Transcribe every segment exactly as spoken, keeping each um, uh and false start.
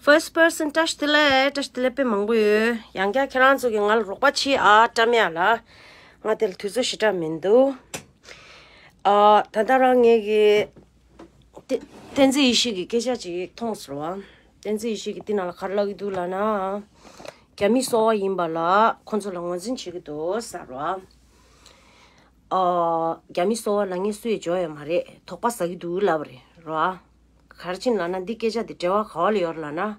First person བཀྲ་ཤིས་བདེ་ལེགས། བཀྲ་ཤིས་བདེ་ལེགས་དཔེ་མང་པོ་ཡོད། ཡང་བསྐྱར་ཁྱེད་རང་ཚོ་གིས་ང་ལ་རོགས་པ་བྱེད་ཨ། བཀྲམ་ཡ་ལ་ང་དེ་ལ་དུས་ཚོད་ཞེ་དྲག་མི་འདུག་ཨ། ད་ལྟ་རང་ངེད་ཀྱི་བསྟན་བསྟན་འཛིན་ཡེ་ཤེས་ཀྱི་སྐད་ཆ་ཅིག་མཐོང་སོང་བ། བསྟན་འཛིན་ཡེ་ཤེས་ཀྱིས་འདི་ནང་ལ་ག་རེ་ལབ་ཀྱི་འདུག་ལབ་ན། རྒྱ་མི་སོ་པ་ཡིན་པ་ལ་ཁོ་ཚོ་ལ་ངོས་འཛིན་བྱེད་ཀྱི་འདུག་ཟེར་བ། ཨ། རྒྱ་མི་སོ་པ་ལབ་མཁན་སུ་ཡང་འཇོག་ཡ་མ་རེད། དོགས་པ་ཟ་གི་འདུག་ལབ་པ་རེད་རོ། ག་རེ་བྱས་ནས་ལབ་ན། འདི་སྐད་ཆ་འདི་འབྲེལ་བ་ག་པ་ལ་ཡོད་རེད་ལབ་ན།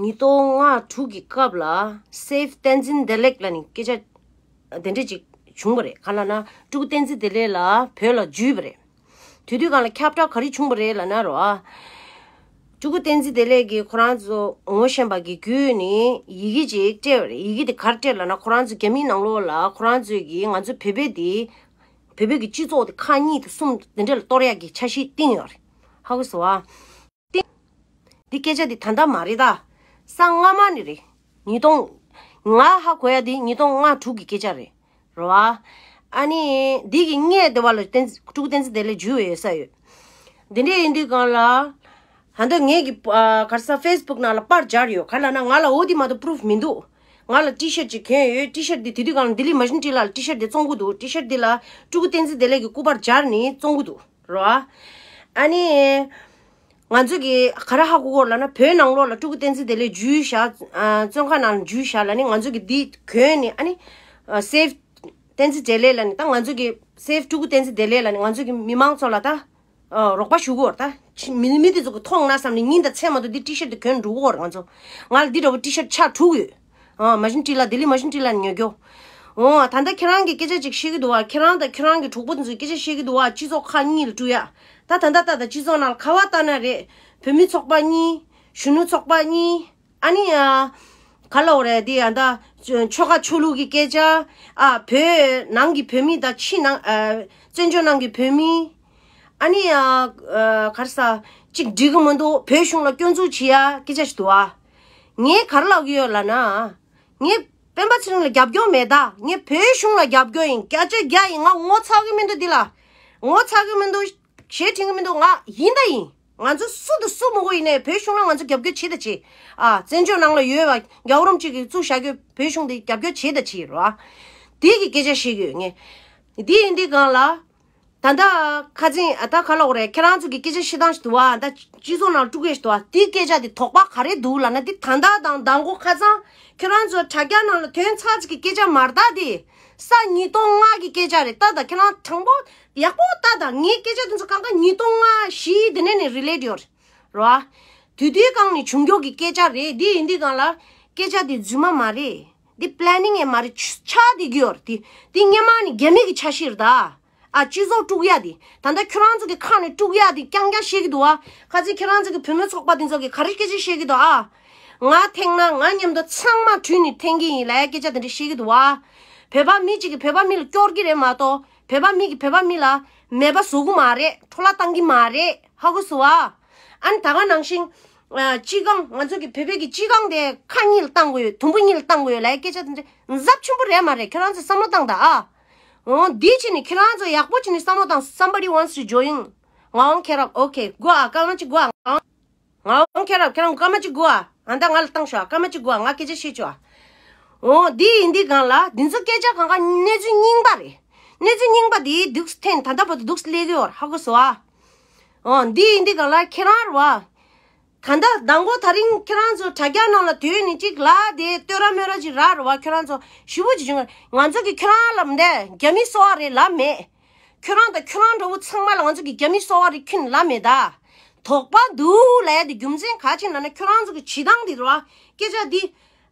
ཉིས་སྟོང་ལྔ་དྲུག་གི་སྐབས་ལ་Save Tenzin Delek ལབ་ནས་སྐད་ཆ་དེ་འདྲ་ཅིག་བྱུང་བ་རེད། ག་རེ་ལབ་ན། ཕྲུ་གུ་བསྟན་འཛིན་བདེ་ལེགས་ལ་བོད་ལ་འཇུས་པ་རེད། དེ་དུས་སྒང་ལ་ཁྱབ་བསྒྲགས་ག་རེ་བྱུང་བ་རེད་ལབ་ན་རོ། ཨ། ཕྲུ་གུ་བསྟན་འཛིན་བདེ་ལེགས་ཀྱིས་ཁོ་རང་ཚོ་ངོ་ཤེས་པ་གི་བརྒྱུད་ནས་ཡི་གེ་ཅིག་སྤྲད་པ་རེད། ཡི་གེ་དེ་ག་རེ་སྤྲད་ལབ་ན། ཁོ་རང་ཚོ་རྒྱ་མིའི་ནང་ལོགས་ལ་ཁོ་རང་ཚོས་ཀྱིས་ང་ཚོ་བོད་པའི་དེ། བོད་པའི་གི་སྤྱི་ཚོགས་དེ་ཁག་གཉིས་དང་གསུམ་དེ་འདྲ་ལ་གཏོར་ཡག་གི་འཆར་གཞི་བཏིང་ཡོད་རེད། ཧ་གོ་སོང་ཨ། འདི་སྐད་ཆ་འདི་ད་ལྟ་མ་རེད་ད། ས་སྔ་མ་ནས་རེད། ཉིས་སྟོང་། ང་ཧ་གོ་ཡ་འདི་ཉིས་སྟོང་ལྔ་དྲུག་གི་སྐད་ཆ་རེད། རེད་བ། ཨ་ནི། འདི་གི་སྔོན་དེ་བ་ལ་བསྟན་ཕྲུ་གུ་བསྟན་འཛིན་བདེ་ལེགས་འཇུས་ཡོད་ས་ཡོད། འདི་འདྲ་ཡིན་དུས་སྒང་ལ། ད་ལྟ་ངེད་ཀྱི་ཨ། ག་རེ་ཟ། Facebook ནང་ལ་པར་སྦྱར་ཡོད། ག་རེ་ལབ་ན། ང་ལ་འོ་དེ་མ་གཏོགས་པུ་རུབ་མི་འདུག་ང་ལ་ཊི་ཤར་ཊི་ཅིག་གྱོན་ཡོད། ཊི་ཤར་ཊི་འདི་དེ་དུས་སྒང་ལ་ལྡི་ལི་མ་ཤིན་ཊི་ལ་ཊི་ཤར་ཊི་འདི་བཙོང་གི་འདུག་ཊི་ཤར་ཊི་འདི་ལ་ཕྲུ་གུ་བསྟན་འཛིན་བདེ་ལེགས་ཀྱི་སྐུ་པར་སྦྱར་ནས་བཙོང་གི་འདུག་རོ། ཨ་ནི། ང་ཚོ་གིས་ག་རེ་ཧ་གོ་གི་ཡོད་ལབ་ན། བོད་ནང་ལོགས་ལ་ཕྲུ་གུ་བསྟན་འཛིན་བདེ་ལེགས་འཇུས་བཞག་ཨ། བཙོན་ཁང་ནང་ལ་འཇུས་བཞག་ལབ་ནས། ང་ཚོ་གིས་འདི་གྱོན་ནས། ཨ་ནི། ཨ། Save བསྟན་འཛིན་བདེ་ལེགས་ལབ་ནས། ད་ང་ཚོ་གིས་Save ཕྲུ་གུ་བསྟན་འཛིན་བདེ་ལེགས་ལབ་ནས་ང་ཚོ་གིས་མི་མང་ཚོ་ལ་ད། ཨ། རོགས་པ་ཞུ་གི་ཡོད་རེད་ད། ཕྱི་མི་མི་དེ་ཚོ་གིས་མཐོང་ན་བསམ་ནས་ཉིན་དང་མཚན་མ་གཏོགས་འདི་ཊི་ཤར་ཊི་དེ་གྱོན་འགྲོ་གི་ཡོད་རེད། ང་ཚོ། ང་ལ་འདི་འདྲ་བོ་ཊི་ཤར་ཊི་ཆ་དྲུག་ཡོད། ཨ། མ་ཤིན་ཊི་ལ། ལྡི་ལི་མ་ཤིན་ཊི་ལ་ནས་ཉོ་རྒྱུ། འོ། ད་ལྟ་ཁྱེད་རང་གིས་སྐད་ཆ་ཅིག་བཤད་ཀྱི་འདུག་བ། ཁྱེད་རང་དང་ཁྱེད་རང་གི་གྲོགས་པོ་དེ་ཚོས་སྐད་ཆ་བཤད་ཀྱི་འདུག་བ། སྤྱི་ཚོགས་ཁག་གཉིས་ལ་དཀྲུག་ཡ། ད་ད་ལྟ་ལྟ་དང་། སྤྱི་ཚོགས་ནང་ལ་ག་པར་ལྟ་ན་རེད། བོད་མི་ཚོགས་པ་གཉིས། གཞོན་ནུ་ཚོགས་པ་གཉིས། ཨ་ནི་ཡ། ག་ལབ་དགོས་རེད། འདི་ཡ་ད་ཆོལ་ཁ་ཆོས་ལུགས་ཀྱི་སྐད་ཆ། ཨ། བོད་ནང་གི་བོད་མི་དང་ཕྱི་ནང་། ཨ། བཙན་བྱོལ་ནང་གི་བོད་མི། ཨ་ནི་ཡ། ཨ། ག་རེ་ཟ། གཅིག་འགྲིག་གི་མི་འདུག་བོད་གཞུང་ལ་སྐྱོན་འཛུགས་བྱེད་ཡ་སྐད་ཆ་ཞིག་འདུག་ཨ། ངས་ག་རེ་ལབ་ཀྱི་ཡོད་ལབ་ན། ངས་སྤེན་པ་ཚེ་རིང་ལ་རྒྱབ་སྐྱོར་མེད་ད། ངས་བོད་གཞུང་ལ་རྒྱབ་སྐྱོར་ཡིན། བརྒྱ་ཆ་བརྒྱ་ཡིན། ང་ངོ་ཚ་གི་མི་འདུག་འདི་ལ། ངོ་ཚ་གི་མི་འདུག་ཞེ་དྲན་གི་མི་འདུག་ང་ཡིན་ད་ཡིན། ང་ཚོ་སུ་དང་སུ་མི་དགོས་ཡིན་ནའི་བོད་གཞུང་ལ་ང་ཚོ་རྒྱབ་སྐྱོར་བྱེད་ད་བྱེད། ཨ། བཙན་བྱོལ་ནང་ལ་ཡོད་པ་རྒྱལ་བ་རིན་པོ་ཆེ་གིས་བཙུགས་བཞག་རྒྱུ་བོད་གཞུང་དེ་རྒྱབ་སྐྱོར་བྱེད་ད་བྱེད་རོ། ཨ། དེ་གི་སྐད་ཆ་བཤད་གི་ཡོད་ངས། དེ་ཡིན་དུས་སྒང་ལ། ད་ལྟ་ཁ་སང་། ཨ། ད་ག་ལབ་དགོས་རེད། ཁྱེད་རང་ཚོ་གི་སྐད་ཆ་བཤད་སྟངས་ཤིག་འདུག་བ། ད་སྤྱི་ཚོགས་ནང་དཀྲུག་ཡས་ཤིག་འདུག་བ། དེ་སྐད་ཆ་དེ་དོགས་པ་ག་རེ་འདུག་ལབ་ན། དེ་ད་ལྟ་དང་མདང་དགོང་ཁ་སང་ཁྱེད་རང་ཚོ་དྲ་རྒྱ་ནང་ལ་ཐོན་ཚར་ཅིག་གི་སྐད་ཆ་མ་རེད་ད། དེ་ས་ཉིས་སྟོང་ལྔ་གི་སྐད་ཆ་རེད། ད་ད་ཁྱེད་རང་དྲང་པོ་ཡག་པོ་ལྟ་ད། ངའི་སྐད་ཆ་དེ་ཚོ་གང་ག་ཉིས་སྟོང་ལྔ་བཞི་དེ་ནས་ནས་རི་ལེ་ཊི་ཡོད་རེད་རོ། དེ་དུས་སྒང་ནས་བྱུང་རྒྱུ་གི་སྐད་ཆ་རེད། དེ་ཡིན་དུས་སྒང་ལ་སྐད་ཆ་དེ་རྫུན་མ་མ་རེད། དེ་པི་ལེ་ནིང་ཡང་མ་རེད། ཆགས་བསྡད་ཀྱི་ཡོད་རེད། དེ་དེ་སྔོན་མ་ནས་རྒྱ་མི་གི་འཆར་གཞི་རེད་ད། ཨ། སྤྱི་ཚོགས་དཀྲུག་ཡ་དེ། ད་ལྟ་ཁྱོད་རང་ཚོ་གི་ཁ་ནས་དཀྲུག་ཡ་དེ་རྐྱང་རྐྱང་བཤད་ཀྱི་འདུག་ཨ། ཁ་སང་ཁྱེད་རང་ཚོ་གི་བུ་མོ་ཚོགས་པ་དེ་ཚོ་གིས་ག་རེ་སྐད་ཆ་བཤད་ཀྱི་འདུག་ཨ། ང་འཐེན་ན་ང་མཉམ་དུ་ཚང་མ་དྲུད་ནས་འཐེན་གྱི་ཡིན་ལབ་ཡ་སྐད་ཆ་དེ་འདྲ་བཤད་ཀྱི་འདུག་ཨ། བོད་པ་མི་གཅིག་གིས་བོད་པ་མི་ལ་སྐྱོར་གྱི་རེད་མ་གཏོགས། བོད་པ་མི་གིས་བོད་པ་མི་ལ་མེད་པ་བཟོ་གི་མ་རེད། འཕྲོ་བརླག་བཏང་གི་མ་རེད། ཧ་གོ་སོང་ཨ། ཨ་ནི་ད་ག་ནང་བཞིན། ཨ། སྤྱི་ཁང་། ང་ཚོ་གི་བོད་པའི་གི་སྤྱི་ཁང་དེ་ཁ་གཉིས་ལ་བཏང་དགོས་ཡོད། དུམ་བུ་གཉིས་ལ་བཏང་དགོས་ཡོད་ལབ་ཡ་སྐད་ཆ་དེ་འདྲ་ཚབས་ཆེན་པོ་རེད་མ་རེད། ཁྱེད་རང་ཚོ་བསམ་བློ་བཏང་དང་ཨ། འོ། འདི་བྱས་ནས་ཁྱེད་རང་ཚོ་ཡག་པོ་བྱས་ནས་བསམ་བློ་བཏང་། Somebody wants to join. ངག་དབང་མཁྱེན་རབ། ཨོ་ཁེ། སྒུག་ཨ། སྐར་མ་གཅིག་སྒུག་ཨ། ངག་དབང་མཁྱེན་རབ། ཁྱེད་རང་སྐར་མ་གཅིག་སྒུག་ཨ། ཨ། ད་ང་ལ་བཏང་ཤོག་ཨ། སྐར་མ་གཅིག་སྒུག་ཨ། ང་སྐད་ཆ་བཤད་ཆོག་ཨ། འོ། འདི་ཡིན་དུས་སྒང་ལ་འདི་ཚོ་སྐད་ཆ་གང་ག་གནས་ཚུལ་རྙིང་པ་རེད། གནས་ཚུལ་རྙིང་པ་འདི་འདུག་སེ་འཐེན། ད་ལྟ་བར་དུ་འདུག་སེ་སླེབས་ཀྱི་ཡོད་རེད། ཧ་གོ་སོང་ཨ། འོ། འདི་ཡིན་དུས་སྒང་ལ་ཁྱེད་རང་རེད་བ། ད་ལྟ་མདང་དགོང་དེ་རིང་ཁྱེད་རང་ཚོ་དྲ་རྒྱ་ནང་ལ་སྡོད་ནས་ཅིག་ལབ་དེ་བསྟོད་ར་སྨོན་ར་ཅིག་རག་རེད་བ། ཁྱེད་རང་ཚོ་ཞེ་པོ་ཅིག་བྱུང་། ང་ཚོ་གིས་ཁྱེད་རང་ལ་འདི་རྒྱ་མི་སོ་པ་རེད་ལབ་མེད། ཁྱེད་རང་དང་ཁྱེད་རང་འདྲ་བོ་ཚང་མ་ལ་ང་ཚོ་གིས་རྒྱ་མི་སོ་པ་རེད་ཁྱོད་ལབ་མེད་ད། དོགས་པ་འདུག་ལབ་ཡ་དེ་རྒྱུ་མཚན་ག་རེ་བྱས་ནས་ལབ་ན། ཁྱེད་རང་ཚོ་གི་བྱེད་སྟངས་དེ་རེད་བ། སྐད་ཆ་འདི་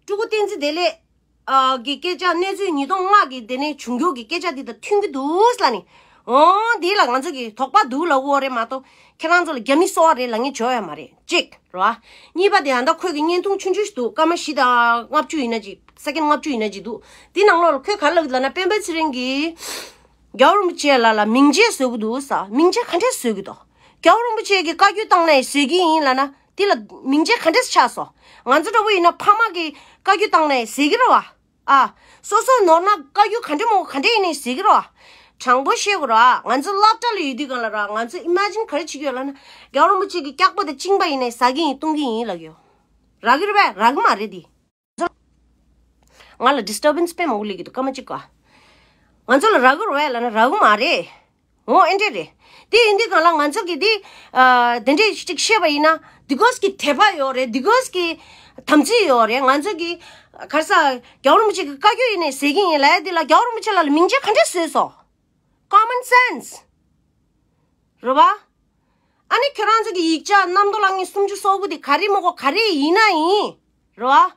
ཕྲུ་གུ་བསྟན་འཛིན་བདེ་ལེགས། ཨ། གི་སྐད་ཆ་གནས་ཚུལ་ཉིས་སྟོང་ལྔ་གི་དེ་ནས་བྱུང་རྒྱུ་གི་སྐད་ཆ་འདི་དང་མཐུན་གྱི་འདུག་ལབ་ནས། འོ། འདི་ལ་ང་ཚོ་གིས་དོགས་པ་འདུག་ལབ་དགོས་རེད་མ་གཏོགས། ཁྱེད་རང་ཚོ་ལ་རྒྱ་མི་སོ་པ་རེད་ལབ་མཁན་འཇོག་ཡ་མ་རེད། གཅིག་རེད་བ། གཉིས་པ་དེ་ད་ལྟ་ཁོས་ཀྱི་བརྙན་ཐུང་ཆུང་ཆུང་ཞིག་འདུག་སྐར་མ་བཞི་དང་ལྔ་བཅུ་ཡིན་ན་ཅིག་སེ་ཀེན་ལྔ་བཅུ་ཡིན་ན་ཅིག་འདུག་དེ་ནང་ལོགས་ལ་ཁོས་ག་རེ་ལབ་ཀྱི་ལབ་ན། སྤེན་པ་ཚེ་རིང་གིས་རྒྱལ་བ་རིན་པོ་ཆེ་ལ་ལ་མིང་ཆད་བཟོ་གི་འདུག་ས། མིང་ཆད་ག་འདྲས་བཟོ་གི་འདུག་རྒྱལ་བ་རིན་པོ་ཆེ་གིས་བཀའ་བཀྱོན་བཏང་ནའི་བཟོ་གི་ཡིན་ལབ་ན། དེ་ལ་མིང་ཆད་ག་འདྲས་ཆགས་སོང་། ང་ཚོ་འདྲ་བོ་ཡིན་ན་ཕ་མ་གིས་བཀའ་བཀྱོན་བཏང་ནའི་བཟོ་གི་རེད་བ། ཨ། སོ་སོ་ནོར་ན་བཀའ་བཀྱོན་ག་འདྲས་མོ་ག་འདྲས་ཡིན་ནའི་བཟོ་གི་རེད་བ། དྲང་པོ་བཤད་དགོས་རེད་བ། ང་ཚོ་སློབ་གྲྭ་ལ་ཡོད་དུས་སྒང་ལ་ར། ང་ཚོ་ཨི་མེ་ཇིན་ག་རེ་བྱེད་ཀྱི་ཡོད་ལབ་ན། རྒྱལ་བ་རིན་པོ་ཆེ་གིས་སྐྱག་པ་དེ་བཅིངས་པ་ཡིན་ནའི་ཟ་གི་ཡིན། བཏུང་གི་ཡིན་ལབ་ཀྱི་ཡོད། རག་གི་རེད་པས། རག་གི་མ་རེད་དེ། ང་ལ་ཌི་སི་ཊར་བན་སི་དཔེ་མང་པོ་སླེབས་ཀྱི་འདུག་སྐར་མ་གཅིག་ག་ང་ཚོ་ལ་རག་གི་རེད་པས་ལབ་ན་རག་གི་མ་རེད། འོ་ཨེ་འདྲས་རེད། དེ་ཡིན་དུས་གང་ལ་ང་ཚོ་གིས་དེ་ཨ་དེ་འདྲས་ཅིག་བཤད་པ་ཡིན་ན་དེ་གོས་ཀྱི་དད་པ་ཡོད་རེད། དེ་གོས་ཀྱི་དམ་ཚིག་ཡོད་རེད། ང་ཚོ་གིས་ག་རེ་ཟ་རྒྱལ་བ་རིན་པོ་ཆེ་གི་བཀའ་བཀྱོན་ཡིན་ནའི་ཟེར་གྱི་ཡིན་ལབ་ཡ་དེ་ལ་རྒྱལ་བ་རིན་པོ་ཆེ་ལ་ལ་མིང་ཆད་ག་འདྲས་བཟོས་སོང་། Common sense རེད་པ། ཨ་ནི་ཁྱོད་རང་ཚོ་གི་ཡིག་ཆ་རྣམ་རྟོག་ལ་ངས་སུམ་ཅུ་སོ་དགུ་དེ་ག་རེ་མ་གོ་ག་རེ་ཡིན་ན་ཡིན། རེད་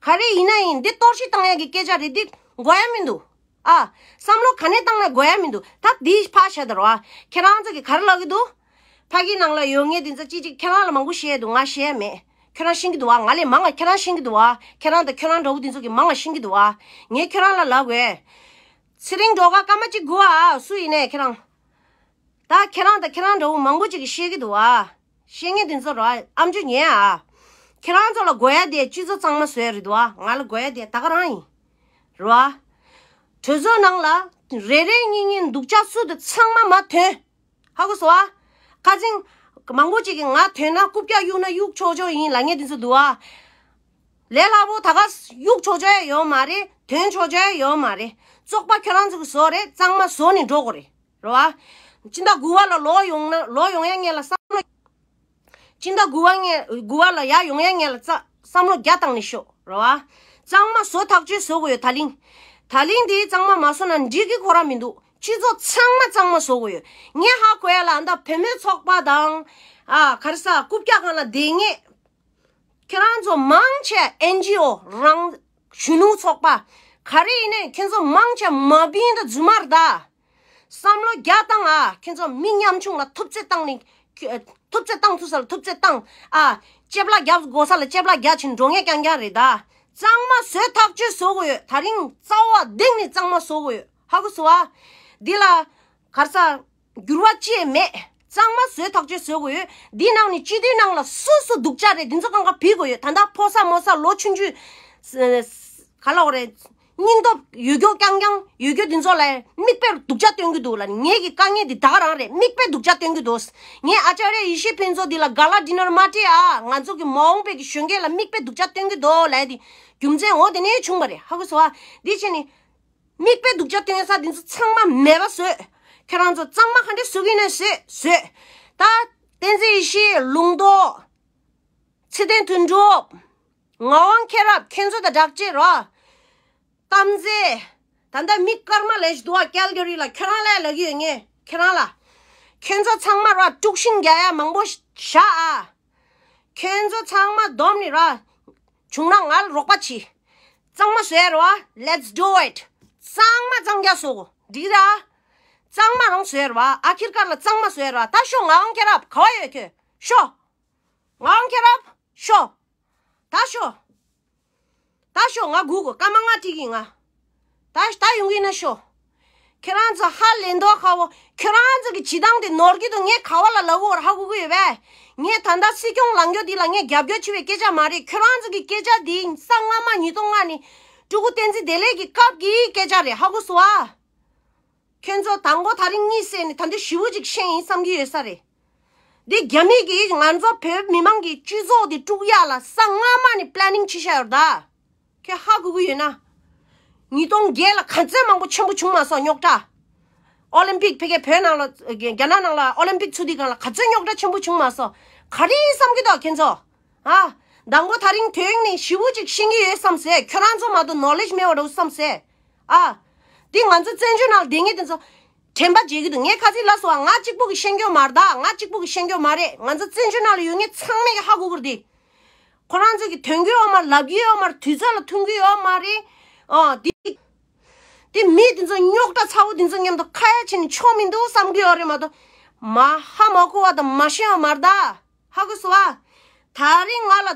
པ། ག་རེ་ཡིན་ན་ཡིན། འདི་གཏོར་བཤིག་བཏང་ཡ་གི་སྐད་ཆ་རེད། འདི་དགོས་ཡ་མི་འདུག་ཨ། བསམ་བློ་ག་ནས་བཏང་ན་དགོས་ཡ་མི་འདུག་ད་འདི་ཕར་བཞག་དང་རེད་པ། ཁྱེད་རང་ཚོ་གི་ག་རེ་ལབ་ཀྱི་འདུག་ཕ་གི་ནང་ལ་ཡོད་མཁན་དེ་ཚོ་ཅིག་ཅིག་ཁྱེད་རང་ལ་མང་པོ་བཤད་འདུག་ང་བཤད་ཡ་མེད། ཁྱེད་རང་ཤེས་ཀྱི་འདུག་པ། ང་ལས་མང་ང་ཁྱེད་རང་ཤེས་ཀྱི་འདུག་པ། ཁྱེད་རང་དང་ཁྱེད་རང་འདྲ་བོ་དེ་ཚོ་གི་མང་ང་ཤེས་ཀྱི་འདུག་པ། ངས་ཁྱེད་རང་ལ་ལབ་དགོས། ཚེ་རིང་སྒྲོལ་དཀར་སྐར་མ་གཅིག་སྒུག་ཨ། སུ་ཡིན་ནས་ཁྱེད་རང་། ད་ཁྱེད་རང་དང་ཁྱེད་རང་འདྲ་བོ་མང་པོ་ཅིག་གིས་བཤད་ཀྱི་འདུག་ཨ། བཤད་མཁན་དེ་ཚོ་ར་ཨམ་ཅོག་ཉན་ཨ། ཁྱེད་རང་ཚོ་ལ་དགོས་ཡ་དེ་སྤྱི་ཚོགས་གཙང་མ་བཟོ་ཡ་རེད་འདུག་ཨ། ང་ལ་དགོས་ཡ་དེ་ད་ག་རང་ཡིན། རེད་པ། གྲོས་ཚོགས་ནང་ལ་རེ་རེ་གཉིས་གཉིས་སྡུག་ཅག་སུ་དེ་ཚང་མ་མར་ཐོན། ཧ་གོ་སོང་ཨ། ཁ་སང་མང་པོ་ཅིག་གིས་ང་ཐོན་ན་རྐུབ་བཀྱག་གཡུག་ན་གཡུག་ཆོག་ཆོག་ཡིན་ལབ་མཁན་དེ་ཚོ་འདུག་ཨ། ལས་སླ་པོ་ད་ག་གཡུག་ཆོག་ཆོག་ཡ་ཡོད་མ་རེད། ཐོན་ཆོག་ཆོག་ཡ་ཡོད་མ་རེད། བཙོག་པ་ཁྱོད་རང་ཚོ་གི་བཟོ་རེད། གཙང་མ་བཟོ་ནས་འགྲོ་དགོས་རེད། རེད་པ། སྤྱི་ཟླ་དགུ་པ་ལ་ལོག་ཡོང་ན་ལོག་ཡོང་ཡ་ངེས་ལ་བསམ་བློ། སྤྱི་ཟླ་དགུ་པ་ངེས་དགུ་པ་ལ་ཡར་ཡོང་ཡ་ངེས་ལ་བསམ་བློ་རྒྱ་བཏང་ནས་ཤོག་རེད་པ། གཙང་མ་བཟོ་ཐག་གཅོད་བཟོ་དགོས་ཡོད་ད་ལིང་། ད་ལིང་འདི་གཙང་མ་མ་བཟོ་ན་འགྲིག་གི་ཁོ་རང་མི་འདུག་སྤྱི་ཚོགས་ཚང་མ་གཙང་མ་བཟོ་དགོས་ཡོད། ངས་ཧ་གོ་ཡ་ལ་ད་བུད་མེད་ཚོགས་པ་དང་། ཨ་ག་རེ་ཟ་རྐུབ་བཀྱག་སྒང་ལ་བསྡད་མཁན། ཁྱེད་རང་ཚོ་མང་ཆེ་ཨེན་ཇི་ཨོ་རང་གཞོན་ནུ་ཚོགས་པ། ག་རེ་ཡིན་ནའི་ཁྱེད་ཚོ་མང་ཆེ་མ་བིན་དང་རྫུན་མ་རེད་ད། བསམ་བློ་རྒྱ་བཏང་ཨ། ཁྱེད་ཚོ་མི་ཉམ་ཆུང་ལ་ཐུབ་ཚོད་བཏང་ནི། ཐུབ་ཚོད་བཏང་ཐུབ་ས་ལ་ཐུབ་ཚོད་བཏང་ཨ། ལྕེབ་ལ་རྒྱབ་དགོས་ས་ལ་ལྕེབ་ལ་རྒྱ་བྱིན་འགྲོ་ངེས་རྐྱང་རྐྱང་རེད་ད། གཙང་མ་བཟོས་ཐག་གཅོད་བཟོ་དགོས་ཡོད། ད་རིང་རྩ་བ་གདེང་ནས་གཙང་མ་བཟོ་དགོས་ཡོད། ཧ་གོ་སོང་ཨ། འདི་ལ་ག་རེ་ཟ། འགྱུར་བ་ཅི་ཡང་མེད། གཙང་མ་བཟོས་ཐག་གཅོད་བཟོ་དགོས་ཡོད། འདི་ནང་ནས་སྤྱི་འཐུས་ནང་ལ་སུ་སུ་སྡུག་ཅག་རེད། འདི་ཚོ་གང་ག་བུད་དགོས་ཡོད། ད་ལྟ་ཕོ་གསར་མོ་གསར་ལོ་ཆུང་ཆུང་། ག་ལབ་དགོས་རེད། སྙིང་སྟོབས་ཡོད་རྒྱུ་རྐྱང་རྐྱང་ཡོད་རྒྱུ་འདི་ཚོ་ལ་མིག་དཔེར་སྡུག་ཅག་སྟོན་གྱི་འདུག་ལབ་ནས་ངེད་ཀྱི་དཀའ་ངལ་འདི་ད་ག་རང་རེད། མིག་དཔེ་སྡུག་ཅག་སྟོན་གྱི་འདུག་ངས་ཨ་ཅཱརྱ་ཡེ་ཤེས་ཕུན་ཚོགས་འདི་ལ་ག་ལ་ཌི་ནར་མ་སྤྲད་ཨ། ང་ཚོ་གི་མ་འོངས་པའི་གི་གཞོན་སྐྱེས་ལ་མིག་དཔེ་སྡུག་ཅག་སྟོན་གྱི་འདུག་ལབ་ཡ་དེ་རྒྱུ་མཚན་འོ་དེ་ནས་བྱུང་བ་རེད། ཧ་གོ་སོང་ཨ། འདི་བྱས་ནས། མིག་དཔེ་སྡུག་ཅག་སྟོན་ས་འདི་ཚོ་ཚང་མ་མེད་པ་བཟོས། ཁྱེད་རང་ཚོ་གཙང་མ་ག་འདྲས་བཟོ་གི་ཡིན་ན་བཟོས་བཟོས། ད་བསྟན་འཛིན་ཡེ་ཤེས། ལུང་རྟོགས། ཚེ་བརྟན་དོན་གྲུབ། ངག་དབང་མཁྱེན་རབ། ཁྱེད་ཚོ་དང་སྦྲགས་བྱས་རོགས། གཏམ་རྫས། ད་ལྟ་མི་སྐར་མ་ལས་ཞིག་འདུག་བ། ཀལ་ག་རི་ལ་ཁྱོད་རང་ལ་ལབ་ཀྱི་ཡོད་ངས་ཁྱེད་རང་ལ། ཁྱེད་ཚོ་ཚང་མ་རོགས་དཀྲུག་ཤིང་རྒྱག་ཡ་མང་པོ་བཞག་ཨ། ཁྱོད་ཚོ་ཚང་མ་བསྡོམས་ནས་ར། བྱུང་ན་ང་ལ་རོགས་པ་བྱེད། གཙང་མ་བཟོས་ར་བ། Let's do it. གཙང་མ་གཙང་རྐྱང་བཟོ་དགོས། འགྲིག་ར། གཙང་མ་རང་བཟོས་ར་བ། ཨ་ཁིར་ཀར་ལ་གཙང་མ་བཟོས་ར་བ། ད་ཤོག་ངག་དབང་མཁྱེན་རབ་ག་བ་ཡོད་ཁྱོད། ཤོག་ངག་དབང་མཁྱེན་རབ་ཤོག་ད་ཤོག་ད་ཤོག་ང་སྒུག་གོ་སྐར་མ་ལྔ་ཁྲིད་ཀྱི་ང་། ད་ད་ཡོང་གི་ཡིན་ན་ཤོག་ཁྱེད་རང་ཚོ་ཧ་ལས་མདོག་ཁ་བོ། ཁྱེད་རང་ཚོ་གི་བྱེད་སྟངས་དེ་ནོར་གྱི་འདུག་ངས་ག་བ་ལ་ལབ་དགོས་ར་ཧ་གོ་གི་ཡོད་པས། ངས་ད་ལྟ་སྲིད་སྐྱོང་ལངས་རྒྱུ་འདི་ལ་ངས་རྒྱབ་སྐྱོར་བྱེད་པའི་སྐད་ཆ་མ་རེད། ཁྱེད་རང་ཚོ་གི་སྐད་ཆ་འདི་ས་སྔ་མ་ཉིས་སྟོང་ལྔ་ནས་སྤྲུལ་སྐུ་བསྟན་འཛིན་བདེ་ལེགས་ཀྱི་སྐབས་ཀྱི་སྐད་ཆ་རེད། ཧ་གོ་སོང་ཨ། ཁྱེད་ཚོ་དང་པོ་དེ་རིང་གཉིད་སད་ནས་ད་འདི་ཞེ་པོ་ཅིག་ཤེས་ཡིན་བསམ་གྱི་ཡོད་ས་རེད། འདི་རྒྱ་མི་གིས་ང་ཚོ་བོད་མི་མང་གི་སྤྱི་ཚོགས་འདི་དཀྲུག་ཡག་ལ་ས་སྔ་མ་ནས་པི་ལེ་ནིང་བྱས་བཞག་ཡོད་རེད་ད། ཁྱོད་ཧ་གོ་གི་ཡོད་ན། ཉིས་སྟོང་བརྒྱད་ལ་ག་ཚོད་མང་པོ་ཆེན་པོ་བྱུང་མ་སོང་རྙོག་དྲ། ཨོ་ལིམ་པིག་ཕ་གིའི་བོད་ནང་ལ་རྒྱ་ནག་ནང་ལ་ཨོ་ལིམ་པིག་ཚུགས་དུས་སྒང་ལ་ག་ཚོད་རྙོག་དྲ་ཆེན་པོ་བྱུང་མ་སོང་། ག་རེ་བསམ་གྱི་འདུག་ཁྱེད་ཚོ། ཨ། དང་པོ་དེ་རིང་དོན་ནི་ཞེ་པོ་ཅིག་ཤེས་ཀྱི་ཡོད་བསམ་སོང་། ཁྱོད་རང་ཚོ་མ་གཏོགས་ནོ་ལེཇ་མེད་པ་འདྲ་བོ་བསམ་སོང་། ཨ། འདི་ང་ཚོ་བཙན་བྱོལ་ནང་ལ་བསྡད་མཁན་དེ་ཚོ་དྲན་པ་བརྗེད་ཀྱི་འདུག་ངས་ཁ་སང་ལབ་སོང་ང་གཅིག་པུ་གིས་ཤེས་ཀྱི་ཡོད་མ་རེད་ད། ང་གཅིག་པུ་གིས་ཤེས་ཀྱི་ཡོད་མ་རེད། ང་ཚོ་བཙན་བྱོལ་ནང་ལ་ཡོད་མཁན་ཚང་མས་ཀྱི་ཧ་གོ་གི་རེད། ཁོ་རང་ཚོ་གིས་ཐོན་གྱི་ཡོད་མ་རེད། ལབ་ཀྱི་ཡོད་མ་རེད། དུས་ཚོད་ལ་ཐོན་གྱི་ཡོད་མ་རེད། ཨ། འདི་འདི་མི་འདི་ཚོ་རྙོག་དྲ་ཚ་བོ་འདི་ཚོ་མཉམ་དུ་ཁ་ཡ་བྱས་ནས་ཆོག་མི་འདུག་བསམ་གྱི་ཡོད་རེད་མ་གཏོགས། མ་ཧ་མ་གོ་བ་དང་མ་ཤེས་པ་མ་རེད་ད། ཧ་གོ་སོང་ཨ། དེ་རིང་ང་ལ་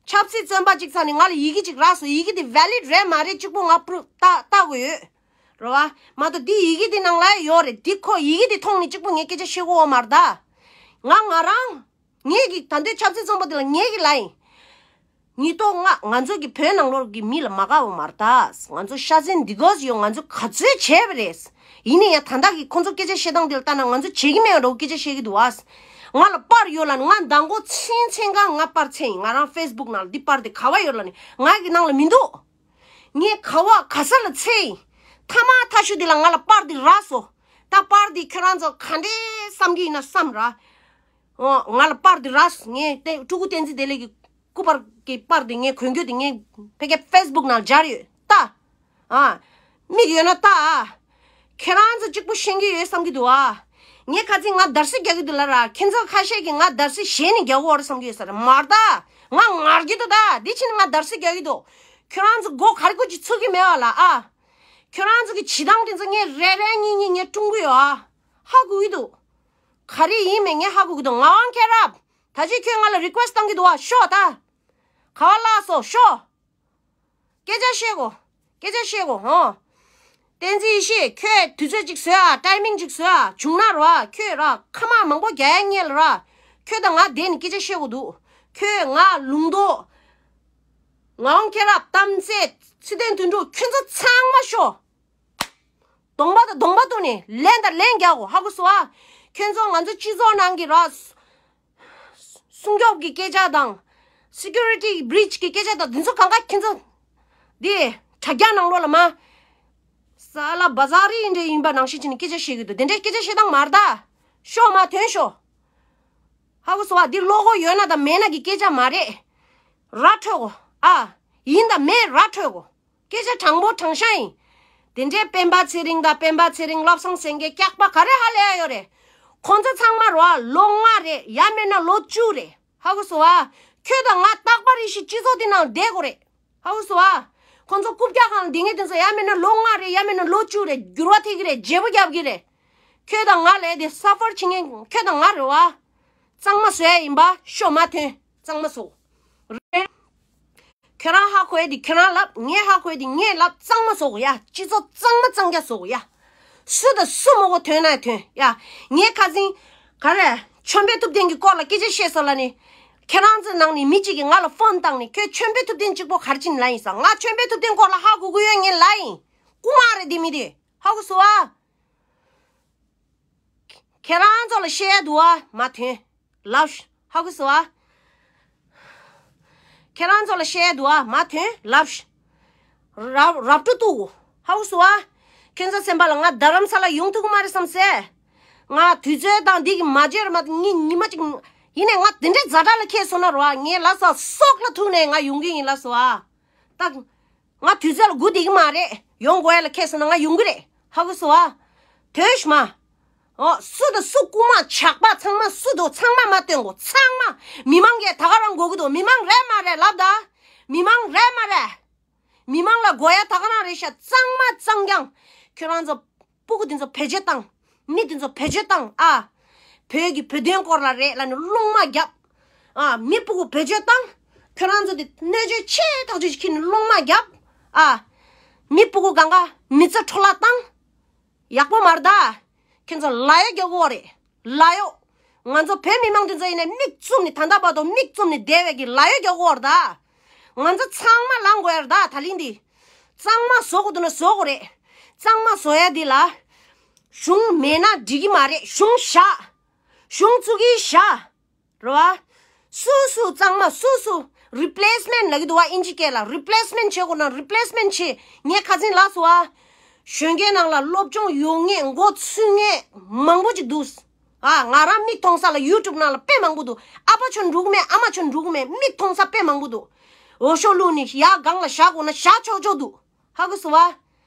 ཆབ་སྲིད་བཙོན་པ་གཅིག་ཚང་ནས་ང་ལ་ཡི་གེ་གཅིག་རག་སོང་། ཡི་གེ་དེ་ཝེ་ལིཌ་རེད་མ་རེད་གཅིག་པོ་ང་པུ་རུབ་ལྟ་ལྟ་དགོས་ཡོད། རེད་བ། མ་གཏོགས་འདི་ཡི་གེ་དེ་ནང་ལ་ཡོད་རེད། འདི་ཁོ་ཡི་གེ་དེ་མཐོང་ནས་གཅིག་པོ་ངས་སྐད་ཆ་བཤད་དགོས་པ་མ་རེད་ད། ང་ང་རང་། ངས་ཀྱི་ད་ལྟའི་ཆབ་སྲིད་བཙོན་པ་དེ་ལ་ངས་ཀྱི་ལབ་ཡིན། ཉིས་སྟོང་ལྔ་ང་ཚོ་གི་བོད་ནང་ལོགས་ཀྱི་མི་ལ་མ་དགའ་བ་མ་རེད་ད། ང་ཚོ་ཤ་ཚན་འདི་གོ་ཡོད། ང་ཚོ་ག་ཚོད་བྱས་པ་རེད། ཡིན་ནའི་ཡང་ད་ལྟ་གི་ཁོང་ཚོ་སྐད་ཆ་བཤད་སྟངས་འདི་ལ་ལྟ་ན་ང་ཚོ་བྱེད་ཀྱི་མེད་པ་འདྲ་བོ་སྐད་ཆ་བཤད་ཀྱི་འདུག་བ། ང་ལ་པར་ཡོད་ལབ་ནི། ང་མདང་དགོང་ཚན་ཚན་གང་ང་པར་འཚོལ་ཡིན། ང་རང་ཕེ་སི་བུག་ནང་ལ་འདི་པར་འདི་ག་བ་ཡོད་ལབ་ནི། ང་གི་ནང་ལ་མི་འདུག་ངས་ག་བ་ག་ས་ལ་འཚོལ་ཡིན། མཐའ་མ་མཐའ་གཞུག་འདི་ལ་ང་ལ་པར་འདི་རག་སོང་། ད་པར་འདི་ཁྱོད་རང་ཚོ་ག་འདྲས་བསམ་གྱི་ཡིན་ན་བསམ་ར། ཨོ། ང་ལ་པར་འདི་རག་སོང་། ངས་ཏེ་སྤྲུལ་སྐུ་བསྟན་འཛིན་བདེ་ལེགས་ཀྱི་སྐུ་པར་གྱི་པར་འདི་ངས་གོན་རྒྱུ་འདི་ངས་ཕ་གིའི་ཕེ་སི་བུག་ནང་སྦྱར་ཡོད་ད། ཨ། མིག་ཡོད་ན་ལྟ་ཨ། ཁྱེད་རང་ཚོ་གཅིག་པུ་ཤེས་ཀྱི་ཡོད་བསམ་གྱི་འདུག་ཨ། ངས་ཁ་ཚིག་ང་འདར་སིག་རྒྱག་གི་འདུག་ལབ་ར། ཁྱེད་ཚོ་ཁ་ཤས་ཀྱིས་ང་འདར་སིག་གཞན་ནས་རྒྱག་གི་ཡོད་རེད་བསམ་གྱི་ཡོད་ས་རེད། མ་རེད་ད། ང་ངར་གྱི་འདུག་ད། འདི་ཕྱིན་ང་འདར་སིག་རྒྱག་གི་འདུག་ཁྱོད་རང་ཚོ་མགོ་ག་རེ་ཀུ་ཅིག་ཚུགས་ཀྱི་མེད་པ་ལ་ཨ། ཁྱོད་རང་ཚོ་གི་བྱེད་སྟངས་དེ་ཚོ་ངས་རེ་རེ་གཉིས་གཉིས་ངས་སྲུང་གི་ཡོད་ཨ། ཧ་གོ་གི་འདུག་ག་རེ་ཡིན་མིན་ངས་ཧ་གོ་གི་འདུག་ངག་དབང་མཁྱེན་རབ། ད་ཅི་ཁྱོད་ང་ལ་རི་ཀུ་ཨེ་སི་བཏང་གི་འདུག་ཨ། ཤོག་ད། ག་བ་ལ་སོང་ཤོག་སྐད་ཆ་བཤད་གོ། སྐད་ཆ་བཤད་གོ་ཧོ། བསྟན་འཛིན་ཡེ་ཤེས། ཁྱོད་དུས་ཚོད་ཅིག་བཟོས་ཨ། ཊའི་མིང་ཅིག་བཟོས་ཨ། བྱུང་ན་རོ་ཨ། ཁྱོད་ར་ཁ་མ་མང་པོ་རྒྱག་ཡ་ཉེ་ལ་ར། ཁྱོད་དང་ང་བསྡད་ནས་སྐད་ཆ་བཤད་གོ་འདུག་ཁྱོད་ང་ལུང་རྟོགས། ངག་དབང་མཁྱེན་རབ། གཏམ་ཚེ། ཚེ་བརྟན་དོན་གྲུབ། ཁྱོད་ཚོ་ཚང་མ་ཤོག་གདོང་པ་དང་གདོང་པ་ཐུག་ནས་ལན་དང་ལན་རྒྱག་གོ་ཧ་གོ་སོང་ཨ། ཁྱོད་ཚོ་ང་ཚོ་སྤྱི་ཚོགས་ནང་གི་ར། སྲུང་སྐྱོབ་ཀྱི་སྐད་ཆ་དང་། སི་ཀུ་རི་ཊི་བྷི་རི་ཆི་གི་སྐད་ཆ་དང་འདི་ཚོ་གང་ག་ཁྱེད་ཚོ། འདི་དྲ་རྒྱ་ནང་ལོགས་ལ་མ། ས་ལ་བ་ཟ་རི་འདྲ་ཡིན་པ་ནང་བཞིན་བྱས་ནས་སྐད་ཆ་བཤད་གི་འདུག་དེ་འདྲའི་སྐད་ཆ་བཤད་སྟངས་མ་རེད་ད། ཤོག་མ་ཐོན་ཤོག་ཧ་གོ་སོང་བ། འདི་བློ་ཁོག་ཡོད་ན་དང་མེད་ན་གི་སྐད་ཆ་མ་རེད། ར་འཕྲོད་གོ་ཨ། ཡིན་དང་མེད་ར་འཕྲོད་གོ་སྐད་ཆ་དྲང་པོ་དྲང་བཞག་ཡིན། དེ་འདྲའི་སྤེན་པ་ཚེ་རིང་དང་སྤེན་པ་ཚེ་རིང་བློ་བཟང་སེང་གེ་སྐྱག་པ་ག་རེ་ཧ་ལས་ཡ་ཡོད་རེད། ཁོང་ཚོ་ཚང་མ་རོ་ཨ་ལོ་ལྔ་རེད། ཡ་མེད་ན་ལོ་བཅུ་རེད། ཧ་གོ་སོང་ཨ། ཁྱོད་དང་ང་རྟག་པར་རེ་ཞིག་སྤྱི་ཚོགས་འདི་ནང་བསྡད་དགོས་རེད། ཧ་གོ་སོང་ཨ། ཁོང་ཚོ་རྐུབ་བཀྱག་ཁང་ལ་བསྡད་མཁན་དེ་ཚོ་ཡ་མེད་ན་ལོ་ལྔ་རེད། ཡ་མེད་ན་ལོ་བཅུ་རེད། འགྱུར་བ་ཐེབས་ཀྱི་རེད། བརྗེ་པོ་རྒྱབ་ཀྱི་རེད། ཁྱོད་དང་ང་ལས་དེ་སབ་ཕར་བྱེད་མཁན་ཁྱོད་དང་ང་རེད་བ། གཙང་མ་བཟོ་ཡ་ཡིན་པ་ཤོག་མ་ཐོན། གཙང་མ་བཟོ། ཁྱོད་རང་ཧ་གོ་ཡ་དེ་ཁྱོད་རང་ལབ། ངས་ཧ་གོ་ཡ་དེ་ངས་ལབ། གཙང་མ་བཟོ་གོ་ཡ། སྤྱི་ཚོགས་གཙང་མ་གཙང་རྐྱང་བཟོ་གོ་ཡ། སུ་དང་སུ་མ་གོ་ཐོན་ན་ཐོན་ཡ། ངས་ཁ་སང་ག་རེ་ཆོས་འཕེལ་ཐུབ་བསྟན་གྱི་སྐོར་ལ་སྐད་ཆ་བཤད་སོང་ལབ་ནི། ཁྱེད་རང་ཚོའི་ནང་ནས་མི་གཅིག་གིས་ང་ལ་ཕོན་བཏང་ནས་ཁྱོད་ཆོས་འཕེལ་ཐུབ་བསྟན་གཅིག་པོ་ག་རེ་བྱས་ནས་ལབ་ཡིན་ཟེར། ང་ཆོས་འཕེལ་ཐུབ་བསྟན་སྐོར་ལ་ཧ་གོ་གི་ཡོད། ངས་ལབ་ཡིན། རྐུ་མ་རེད་འདི་མི་དེ། ཧ་གོ་སོང་ཨ། ཁྱེད་རང་ཚོ་ལ་བཤད་ཡ་འདུག་ཨ། མ་ཐོན། ལབ་ཤག་ཧ་གོ་སོང་ཨ། ཁྱེད་རང་ཚོ་ལ་བཤད་ཡ་འདུག་ཨ། མ་ཐོན། ལབ་ཤག་རབ་རབ་ཏུ་ཏུ། ཧ་གོ་སོང་ཨ། ཁྱེད་ཚོ་སེམས་པ་ལ་ང་རྡ་རམ་ས་ལ་ཡོང་ཐུབ་ཀྱི་མ་རེད་བསམ་སེ། ང་དུས་ཚོད་དང་འདི་གི་མ་བརྗེད་ར་མ་ཉི་ཉི་མ་གཅིག་ཡིན་ནས་ང་དེ་འདྲའི་ཛ་དྲག་ལ་ཁེལ་སོང་ན་རོ་ཨ། ངས་ལབ་སོང་། སྲོག་ལ་ཐུག་ནས་ང་ཡོང་གི་ཡིན་ལབ་སོང་ཨ། ད། ང་དུས་ཚོད་ལ་སྒུག་བསྡད་ཀྱི་མ་རེད། ཡོང་དགོས་ཡ་ལ་ཁེལ་སོང་ན་ང་ཡོང་གི་རེད། ཧ་གོ་སོང་ཨ། དོན་ཞུ་མ། ཨོ། སུ་དང་སུ་རྐུ་མ་ཇག་པ་ཚང་མ་སུ་འདུག་ཚང་མ་མ་སྟོན་གོ་ཚང་མ། མི་མང་གིས་ད་ག་རང་དགོས་ཀྱི་འདུག་མི་མང་རེད་མ་རེད་ལབ་ད། མི་མང་རེད་མ་རེད། མི་མང་ལ་དགོས་ཡ་ད་ག་རང་རེད་ཤག་གཙང་མ་གཙང་རྐྱང་། ཁྱོད་རང་ཚོ། སྤུ་གུ་དེ་ཚོ་བེད་སྤྱོད་བཏང་། མི་དེ་ཚོ་བེད་སྤྱོད་བཏང་ཨ། བོད་ཀྱི་བོད་དོན་སྐོར་ལ་རེད་ལབ་ནས་སློང་མ་བརྒྱབ། ཨ། མི་སྤུ་གུ་བེད་སྤྱོད་བཏང་། ཁྱོད་རང་ཚོ་དེ་གནོད་བྱེད་ཆེ་ཐག་ཆོད་ཅིག་ཁྱེར་ནས་སློང་མ་བརྒྱབ། ཨ། མི་སྤུ་གུ་གང་ག་མི་ཚེ་འཕྲོ་བརླག་བཏང་། ཡག་པོ་མ་རེད་ད། ཁྱོད་ཚོ་ལ་གཡོག་རྒྱག་གི་ཡོད་རེད། ལ་གཡོག་ང་ཚོ་བོད་མི་མང་དེ་ཚོ་ཡིན་ནའི་མིག་བཙུམ་ནས་ད་ལྟ་བར་དུ་མིག་བཙུམ་ནས་བསྡད་པའི་གི་ལ་གཡོག་རྒྱག་གི་ཡོད་རེད་ད། ང་ཚོ་ཚང་མ་ལངས་དགོས་ཡ་རེད་ད། ད་ལན་འདི། གཙང་མ་བཟོ་དགོས་འདུག་ན་བཟོ་དགོས་རེད། གཙང་མ་བཟོ་ཡ་འདི་ལ། གཞུང་མེད་ན་འགྲིག་གི་མ་རེད། གཞུང་བཞག་གཞུང་བཙུགས་ཀྱི་བཞག་རེད་བ། སུ་སུ་གཙང་མ་སུ་སུ། རི་པི་ལེ་སི་མེན་ཊི་ལབ་ཀྱི་འདུག་བ། ཨིན་ཇི་སྐད་ལ་རི་པི་ལེ་སི་མེན་ཊི་བྱེད་དགོས་ན་རི་པི་ལེ་སི་མེན་ཊི་བྱེད། ངས་ཁ་སང་ལབ་སོང་བ། གཞོན་སྐྱེས་ནང་ལ་སློབ་སྦྱོང་ཡོད་མཁན་མགོ་ཚོས་མཁན་མང་པོ་ཅིག་འདུག་ཨ། ང་རང་མིག་མཐོང་ས་ལ་ཡུ་ཊུབ་ནང་ལ་དཔེ་མང་པོ་འདུག་ཨ་ཕ་ཆོ་འགྲོ་གི་མེད། ཨ་མ་ཆོ་འགྲོ་གི་མེད། མིག་མཐོང་ས་དཔེ་མང་པོ་འདུག་འོ་ཤོག་བླུགས་ནས་ཡར་སྒང་ལ་བཞག་དགོས་ན་བཞག་ཆོག་ཆོག་འདུག་ཧ་གོ་སོང་བ།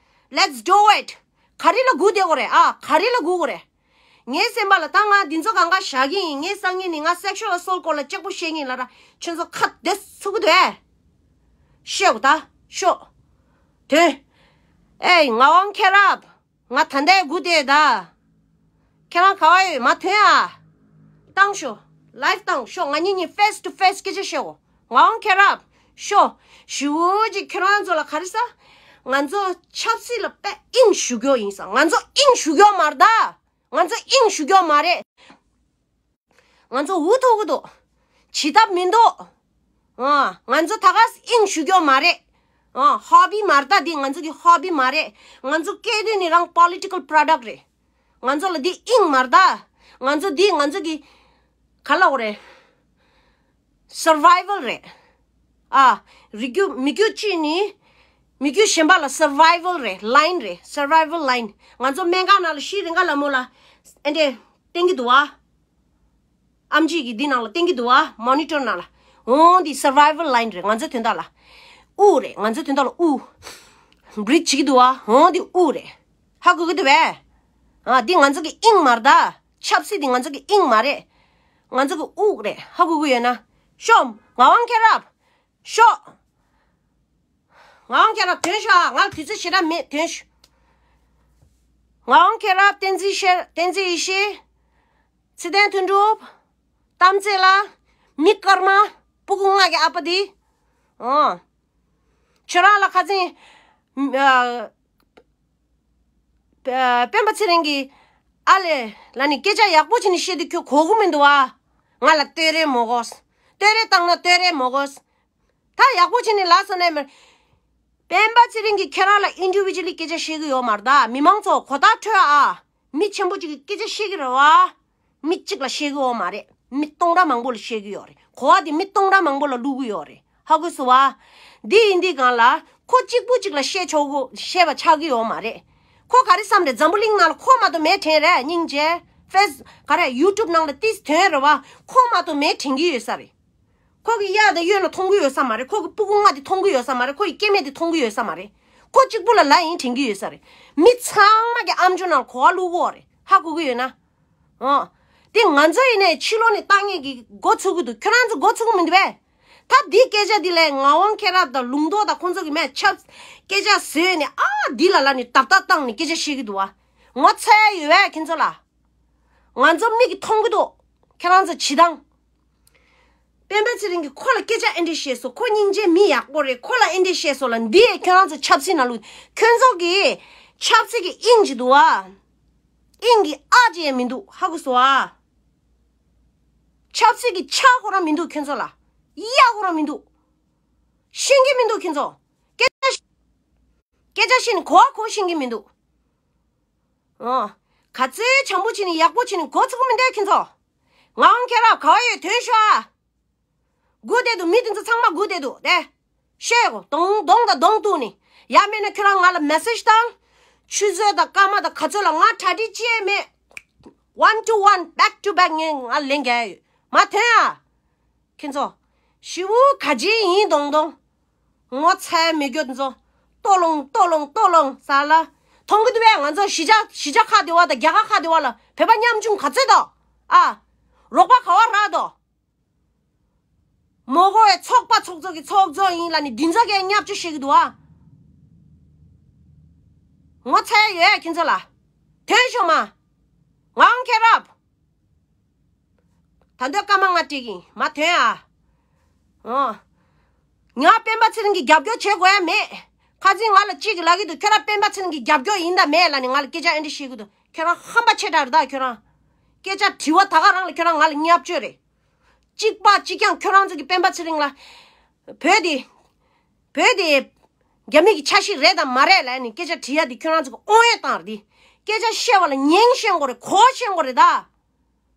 Let's do it. ག་རེ་ལ་སྒུག་བསྡད་དགོས་རེད་ཨ། ག་རེ་ལ་སྒུག་དགོས་རེད། ངའི་སེམས་པ་ལ་ད་ང་འདི་ཚོ་གང་ག་བཞག་གི་ཡིན། ངའི་སང་ཉིན་ནས་ང་སེག་ཤུ་ཨལ་ཨེ་སོལ་ཊི་སྐོར་ལ་གཅིག་པོ་བཤད་ཀྱི་ཡིན་ལབ་ར། ཁྱོད་ཚོ་ཁ་བདེ་ཚུགས་ཀྱི་འདུག་ཨེ། བཤད་དགོས་ད། ཤོག་དོན། ཨེ། ངག་དབང་མཁྱེན་རབ། ང་ད་ལྟའི་སྒུག་བསྡད་ད། ཁྱེད་རང་ག་བ་ཡོད། མ་ཐོན་ཨ། བཏང་ཤོག་ལའི་ཝི་བཏང་ཤོག་ང་གཉིས་གཉིས་ཕེ་སི་ཊུ་ཕེ་སི་སྐད་ཆ་བཤད་འོ། ངག་དབང་མཁྱེན་རབ། ཤོག་ཞུ་ཅིག་ཁྱེད་རང་ཚོ་ལ་ག་རེ་ཟ། ང་ཚོ་ཆབ་སྲིད་ལ་དཔེ་དབྱིངས་ཞུགས་ཡོད་ཡིན་ས། ང་ཚོ་དབྱིངས་ཞུགས་ཡོད་མ་རེད་ད། ང་ཚོ་དབྱིངས་ཞུགས་ཡོད་མ་རེད། ང་ཚོ་འུ་ཐུག་གི་འདུག་བྱེད་ཐབས་མི་འདུག་ཨ། ང་ཚོ་ད་ག་དབྱིངས་ཞུགས་ཡོད་མ་རེད། ཨ། ཧོ་བི་མ་རེད་ད། འདི་ང་ཚོ་གི་ཧོ་བི་མ་རེད། ང་ཚོ་སྐད་དོད་ནི་རང་པོ་ལི་ཊི་ཀལ་པོ་རོ་ཌག་རེད། ང་ཚོ་ལ་འདི་དབྱིངས་མ་རེད་ད། ང་ཚོ་འདི་ང་ཚོ་གི་ ག་ལབ་དགོས་རེད། survival རེད། ཨ། རིགས་རྒྱུད་མི་རྒྱུད་གཅིག་ནས་མི་རྒྱུད་གཞན་པ་ལ་survival རེད། line རེད། survival line། ང་ཚོ་སྨན་ཁང་ནང་ལ་ཤི་རིང་ག་ལ་མོ་ལ་ཨེ་འདྲས་བསྟན་གྱི་འདུག་བ། ཨམ་ཆི་གི་འདི་ནང་ལ་བསྟན་གྱི་འདུག་བ། monitor ནང་ལ། འོང་འདི་survival line རེད། ང་ཚོའི་དོན་དག་ལ། དབུགས་རེད། ང་ཚོའི་དོན་དག་ལ་དབུགས། breathe བྱེད་ཀྱི་འདུག་བ། འོང་འདི་དབུགས་རེད། ཧ་གོ་གི་འདུག་བས། ཨ། འདི་ང་ཚོ་གི་དབྱིངས་མ་རེད་ད། ཆབ་སྲིད་འདི་ང་ཚོ་གི་དབྱིངས་མ་རེད། ང་ཚོ་གི་དབུགས་རེད། ཧ་གོ་གི་ཡོད་ན། ཤོག་ངག་དབང་མཁྱེན་རབ། ཤོག་ངག་དབང་མཁྱེན་རབ་ཐོན་ཤོག་ང་ལ་དུས་ཚོད་ཞེ་དྲག་མེད། ཐོན་ཤོག་ངག་དབང་མཁྱེན་རབ། བསྟན་འཛིན་ཤེར། བསྟན་འཛིན་ཡེ་ཤེས། ཚེ་བརྟན་དོན་གྲུབ། གཏམ་ཚེ་ལགས། མི་སྐར་མ། སྤུ་གུ་ལྔ་གི་ཨ་ཕ་འདི། ཨོ། ཁྱོད་རང་ལ་ཁ་སང་། ཨ། སྤེན་པ་ཚེ་རིང་གིས་ཨ་ལས་ལ་ནི་སྐད་ཆ་ཡག་པོ་བྱས་ནས་བཤད་དུས་ཁྱོད་གོ་གི་མི་འདུག་ཨ། ང་ལ་བསྟོད་ར་མི་དགོས། བསྟོད་ར་བཏང་ན་བསྟོད་ར་མི་དགོས། ད་ཡག་པོ་བྱས་ནས་ལབ་སོང་ནས་མ། སྤེན་པ་ཚེ་རིང་གིས་ཁྱེད་རང་ལ་individually སྐད་ཆ་བཤད་གི་ཡོད་མ་རེད་ད། མི་མང་ཚོ་གོ་བརྡ་འཕྲོད་ཨ། མི་ཆེན་པོ་གཅིག་གིས་སྐད་ཆ་བཤད་གི་རེད་བ། མི་གཅིག་ལ་བཤད་གི་ཡོད་མ་རེད། མི་སྟོང་ཕྲག་མང་པོ་ལ་བཤད་གི་ཡོད་རེད། གོ་བ་དེ་མི་སྟོང་ཕྲག་མང་པོ་ལ་བླུག་གི་ཡོད་རེད། ཧ་གོ་སོང་བ། འདི་ཡིན་འདི་གང་ལ་ཁོ་གཅིག་པུ་གཅིག་ལ་བཤད་ཆོག་གི་བཤད་པ་ཆགས་གི་ཡོད་མ་རེད། ཁོ་ག་རེ་བསམ་རེད། འཛམ་བུ་གླིང་ནང་ལ་ཁོ་མ་གཏོགས་མེད་དྲན་རེད། སྙིང་རྗེ། ཕེས་ག་རེ་ཡུ་ཊུབ་ནང་ལ་ཏིས་ཐོན་རེད་བ། ཁོ་མ་གཏོགས་མེད་དྲན་གི་ཡོད་ས་རེད། ཁོ་གི་གཡག་དང་གཡོན་ལ་མཐོང་གི་ཡོད་ས་མ་རེད། ཁོ་གི་སྤུ་གུ་ལྔ་དེ་མཐོང་གི་ཡོད་ས་མ་རེད། ཁོ་ཡི་སྐྱེ་དམན་དེ་མཐོང་གི་ཡོད་ས་མ་རེད། ཁོ་གཅིག་པུ་ལ་ལ་ཡིན་དྲན་གི་ཡོད་ས་རེད། མི་ཚང་མ་གི་ཨམ་ཅོག་ནང་གོ་བ་བླུག་གི་ཡོད་རེད། ཧ་གོ་གི་ཡོད་ན། ཨོ། དེ་ང་ཚོ་ཡིན་ནའི་ཕྱི་ལོགས་ནས་ལྟ་མཁན་གི་མགོ་ཚོས་གི་འདུག་ཁྱོད་རང་ཚོ་མགོ་ཚོས་གི་མི་འདུག་པས། ད་འདི་སྐད་ཆ་འདི་ལས་ངག་དབང་མཁྱེན་རབ་དང་ལུང་རྟོགས་དང་ཁོང་ཚོ་གི་མས་ཆབ་སྐད་ཆ་བཟོས་ནས་ཨ་འདི་ལ་ལ་ནས་བརྡབ་བརྡབ་བཏང་ནས་སྐད་ཆ་བཤད་གི་འདུག་བ། ངོ་ཚ་ཡ་ཡོད་པས་ཁྱེད་ཚོ་ལ། ང་ཚོ་མིག་གིས་མཐོང་གི་འདུག་ཁྱེད་རང་ཚོ་བྱེད་སྟངས། སྤེན་པ་ཚེ་རིང་གིས་ཁོ་ལ་སྐད་ཆ་ཨེ་འདྲས་བཤད་སོང་། ཁོ་སྙིང་རྗེ་མི་ཡག་པོ་རེད། ཁོ་ལ་ཨེ་འདྲས་བཤད་སོང་ལ་འདི་ཡས་ཁྱོད་རང་ཚོ་ཆབ་སྲིད་ནང་ལུགས་ཁྱོད་ཚོ་གིས་ཆབ་སྲིད་ཀྱི་དབྱིངས་ཅིག་འདུག་ཨ། དབྱིངས་ཀྱི་ཨ་ཅིག་ཡང་མི་འདུག་ཧ་གོ་སོང་ཨ། ཆབ་སྲིད་ཀྱི་ཆ་ཁོ་རང་མི་འདུག་ཁྱོད་ཚོ་ལ། གཡག་ཁོ་རང་མི་འདུག་ཤེས་ཀྱི་མི་འདུག་ཁྱོད་ཚོ། སྐད་ཆ་སྐད་ཆ་བཤད་ནས་གོ་བ་གོ་ཤེས་ཀྱི་མི་འདུག་ཨོ། ག་ཚོད་བྱམས་པོ་བྱས་ནས་ཡག་པོ་བྱས་ནས་མགོ་ཚོས་གི་མི་འདུག་ཁྱེད་ཚོ། ངག་དབང་མཁྱེན་རབ་ག་བ་ཡོད་ཐོན་ཤོག་ཨ། སྒུག་བསྡད་འདུག་མི་དེ་ཚོ་ཚང་མ་སྒུག་བསྡད་འདུག་དེ། བཤད་གོ་གདོང་གདོང་དང་གདོང་གཏུག་ནས། ཡང་མིན་ན་ཁྱོད་རང་ང་ལ་མེ་སེ་ཇི་བཏང་། ཆུ་ཚོད་དང་སྐར་མ་དང་ག་ཚོད་ལ་ང་གྲ་སྒྲིག་ཅི་ཡང་མེད། One to one, back to back ངས་ང་ལེན་རྒྱུ་ཡོད། མ་ཐོན་ཨ། ཁྱེད་ཚོ། ཞི་བོ་ག་ཅི་ཡིན་གདོང་གདོང་། ངོ་ཚ་མི་རྒྱུ་ཚོ། ལྟོ་ལོང་ལྟོ་ལོང་ལྟོ་ལོང་ཟ་ལ། མཐོང་གི་འདུག་པས། ང་ཚོ་གཞིས་ཆགས་གཞིས་ཆགས་ཁག་དེ་བ་དང་རྒྱལ་ཁབ་ཁག་དེ་བ་ལ་བོད་པ་ཉམ་ཆུང་ག་ཚོད་དང་། ཨ། རོགས་པ་ག་བ་རག་དང་། མོ་གོ་བའི་ཚོགས་པ་ཚོགས་གཙོ་གི་ཚོགས་གཙོ་ཡིན་ལ་ནི་འདི་ཚོ་གས་བརྙས་བཅོས་བྱེད་ཀྱི་འདུག་ཨ། ངོ་ཚ་ཡ་ཡོད་ཁྱེད་ཚོ་ལ། ཐོན་ཤོག་མ། ངག་དབང་མཁྱེན་རབ། ད་འདོད་སྐར་མ་ལྔ་སྤྲད་ཀྱིན་མ་ཐོན་ཨ། ཨོ། ང་སྤེན་པ་ཚེ་རིང་གི་རྒྱབ་སྐྱོར་བྱེད་དགོས་ཡ་མེད། ཁ་སང་ང་ལ་གཅིག་གིས་ལབ་ཀྱི་འདུག་ཁྱོད་རང་སྤེན་པ་ཚེ་རིང་གི་རྒྱབ་སྐྱོར་ཡིན་དང་མེད་ལབ་ནས་ང་ལ་སྐད་ཆ་ཨེ་འདྲ་བཤད་ཀྱི་འདུག་ཁྱོད་རང་ཧམ་པ་ཆེ་དྲགས་རེད་ད་ཁྱོད་རང་། སྐད་ཆ་དྲི་བ་ད་ག་རང་ལ་ཁྱོད་རང་ང་ལ་བརྙས་བཅོས་རེད། གཅིག་པ་གཅིག་རྐྱང་ཁྱོད་རང་ཚོ་གི་སྤེན་པ་ཚེ་རིང་ལ། བོད་དེ། བོད་དེ། རྒྱ་མི་གི་ཆ་ཤས་རེད་དང་མ་རེད་ལབ་ནས་སྐད་ཆ་དྲི་ཡ་དེ་ཁྱོད་རང་ཚོ་གི་དབང་ཡོད་བཏང་རེད་དེ། སྐད་ཆ་བཤད་པ་ལ་ཉན་ཤེས་དགོས་རེད་གོ་ཤེས་དགོས་རེད་ད།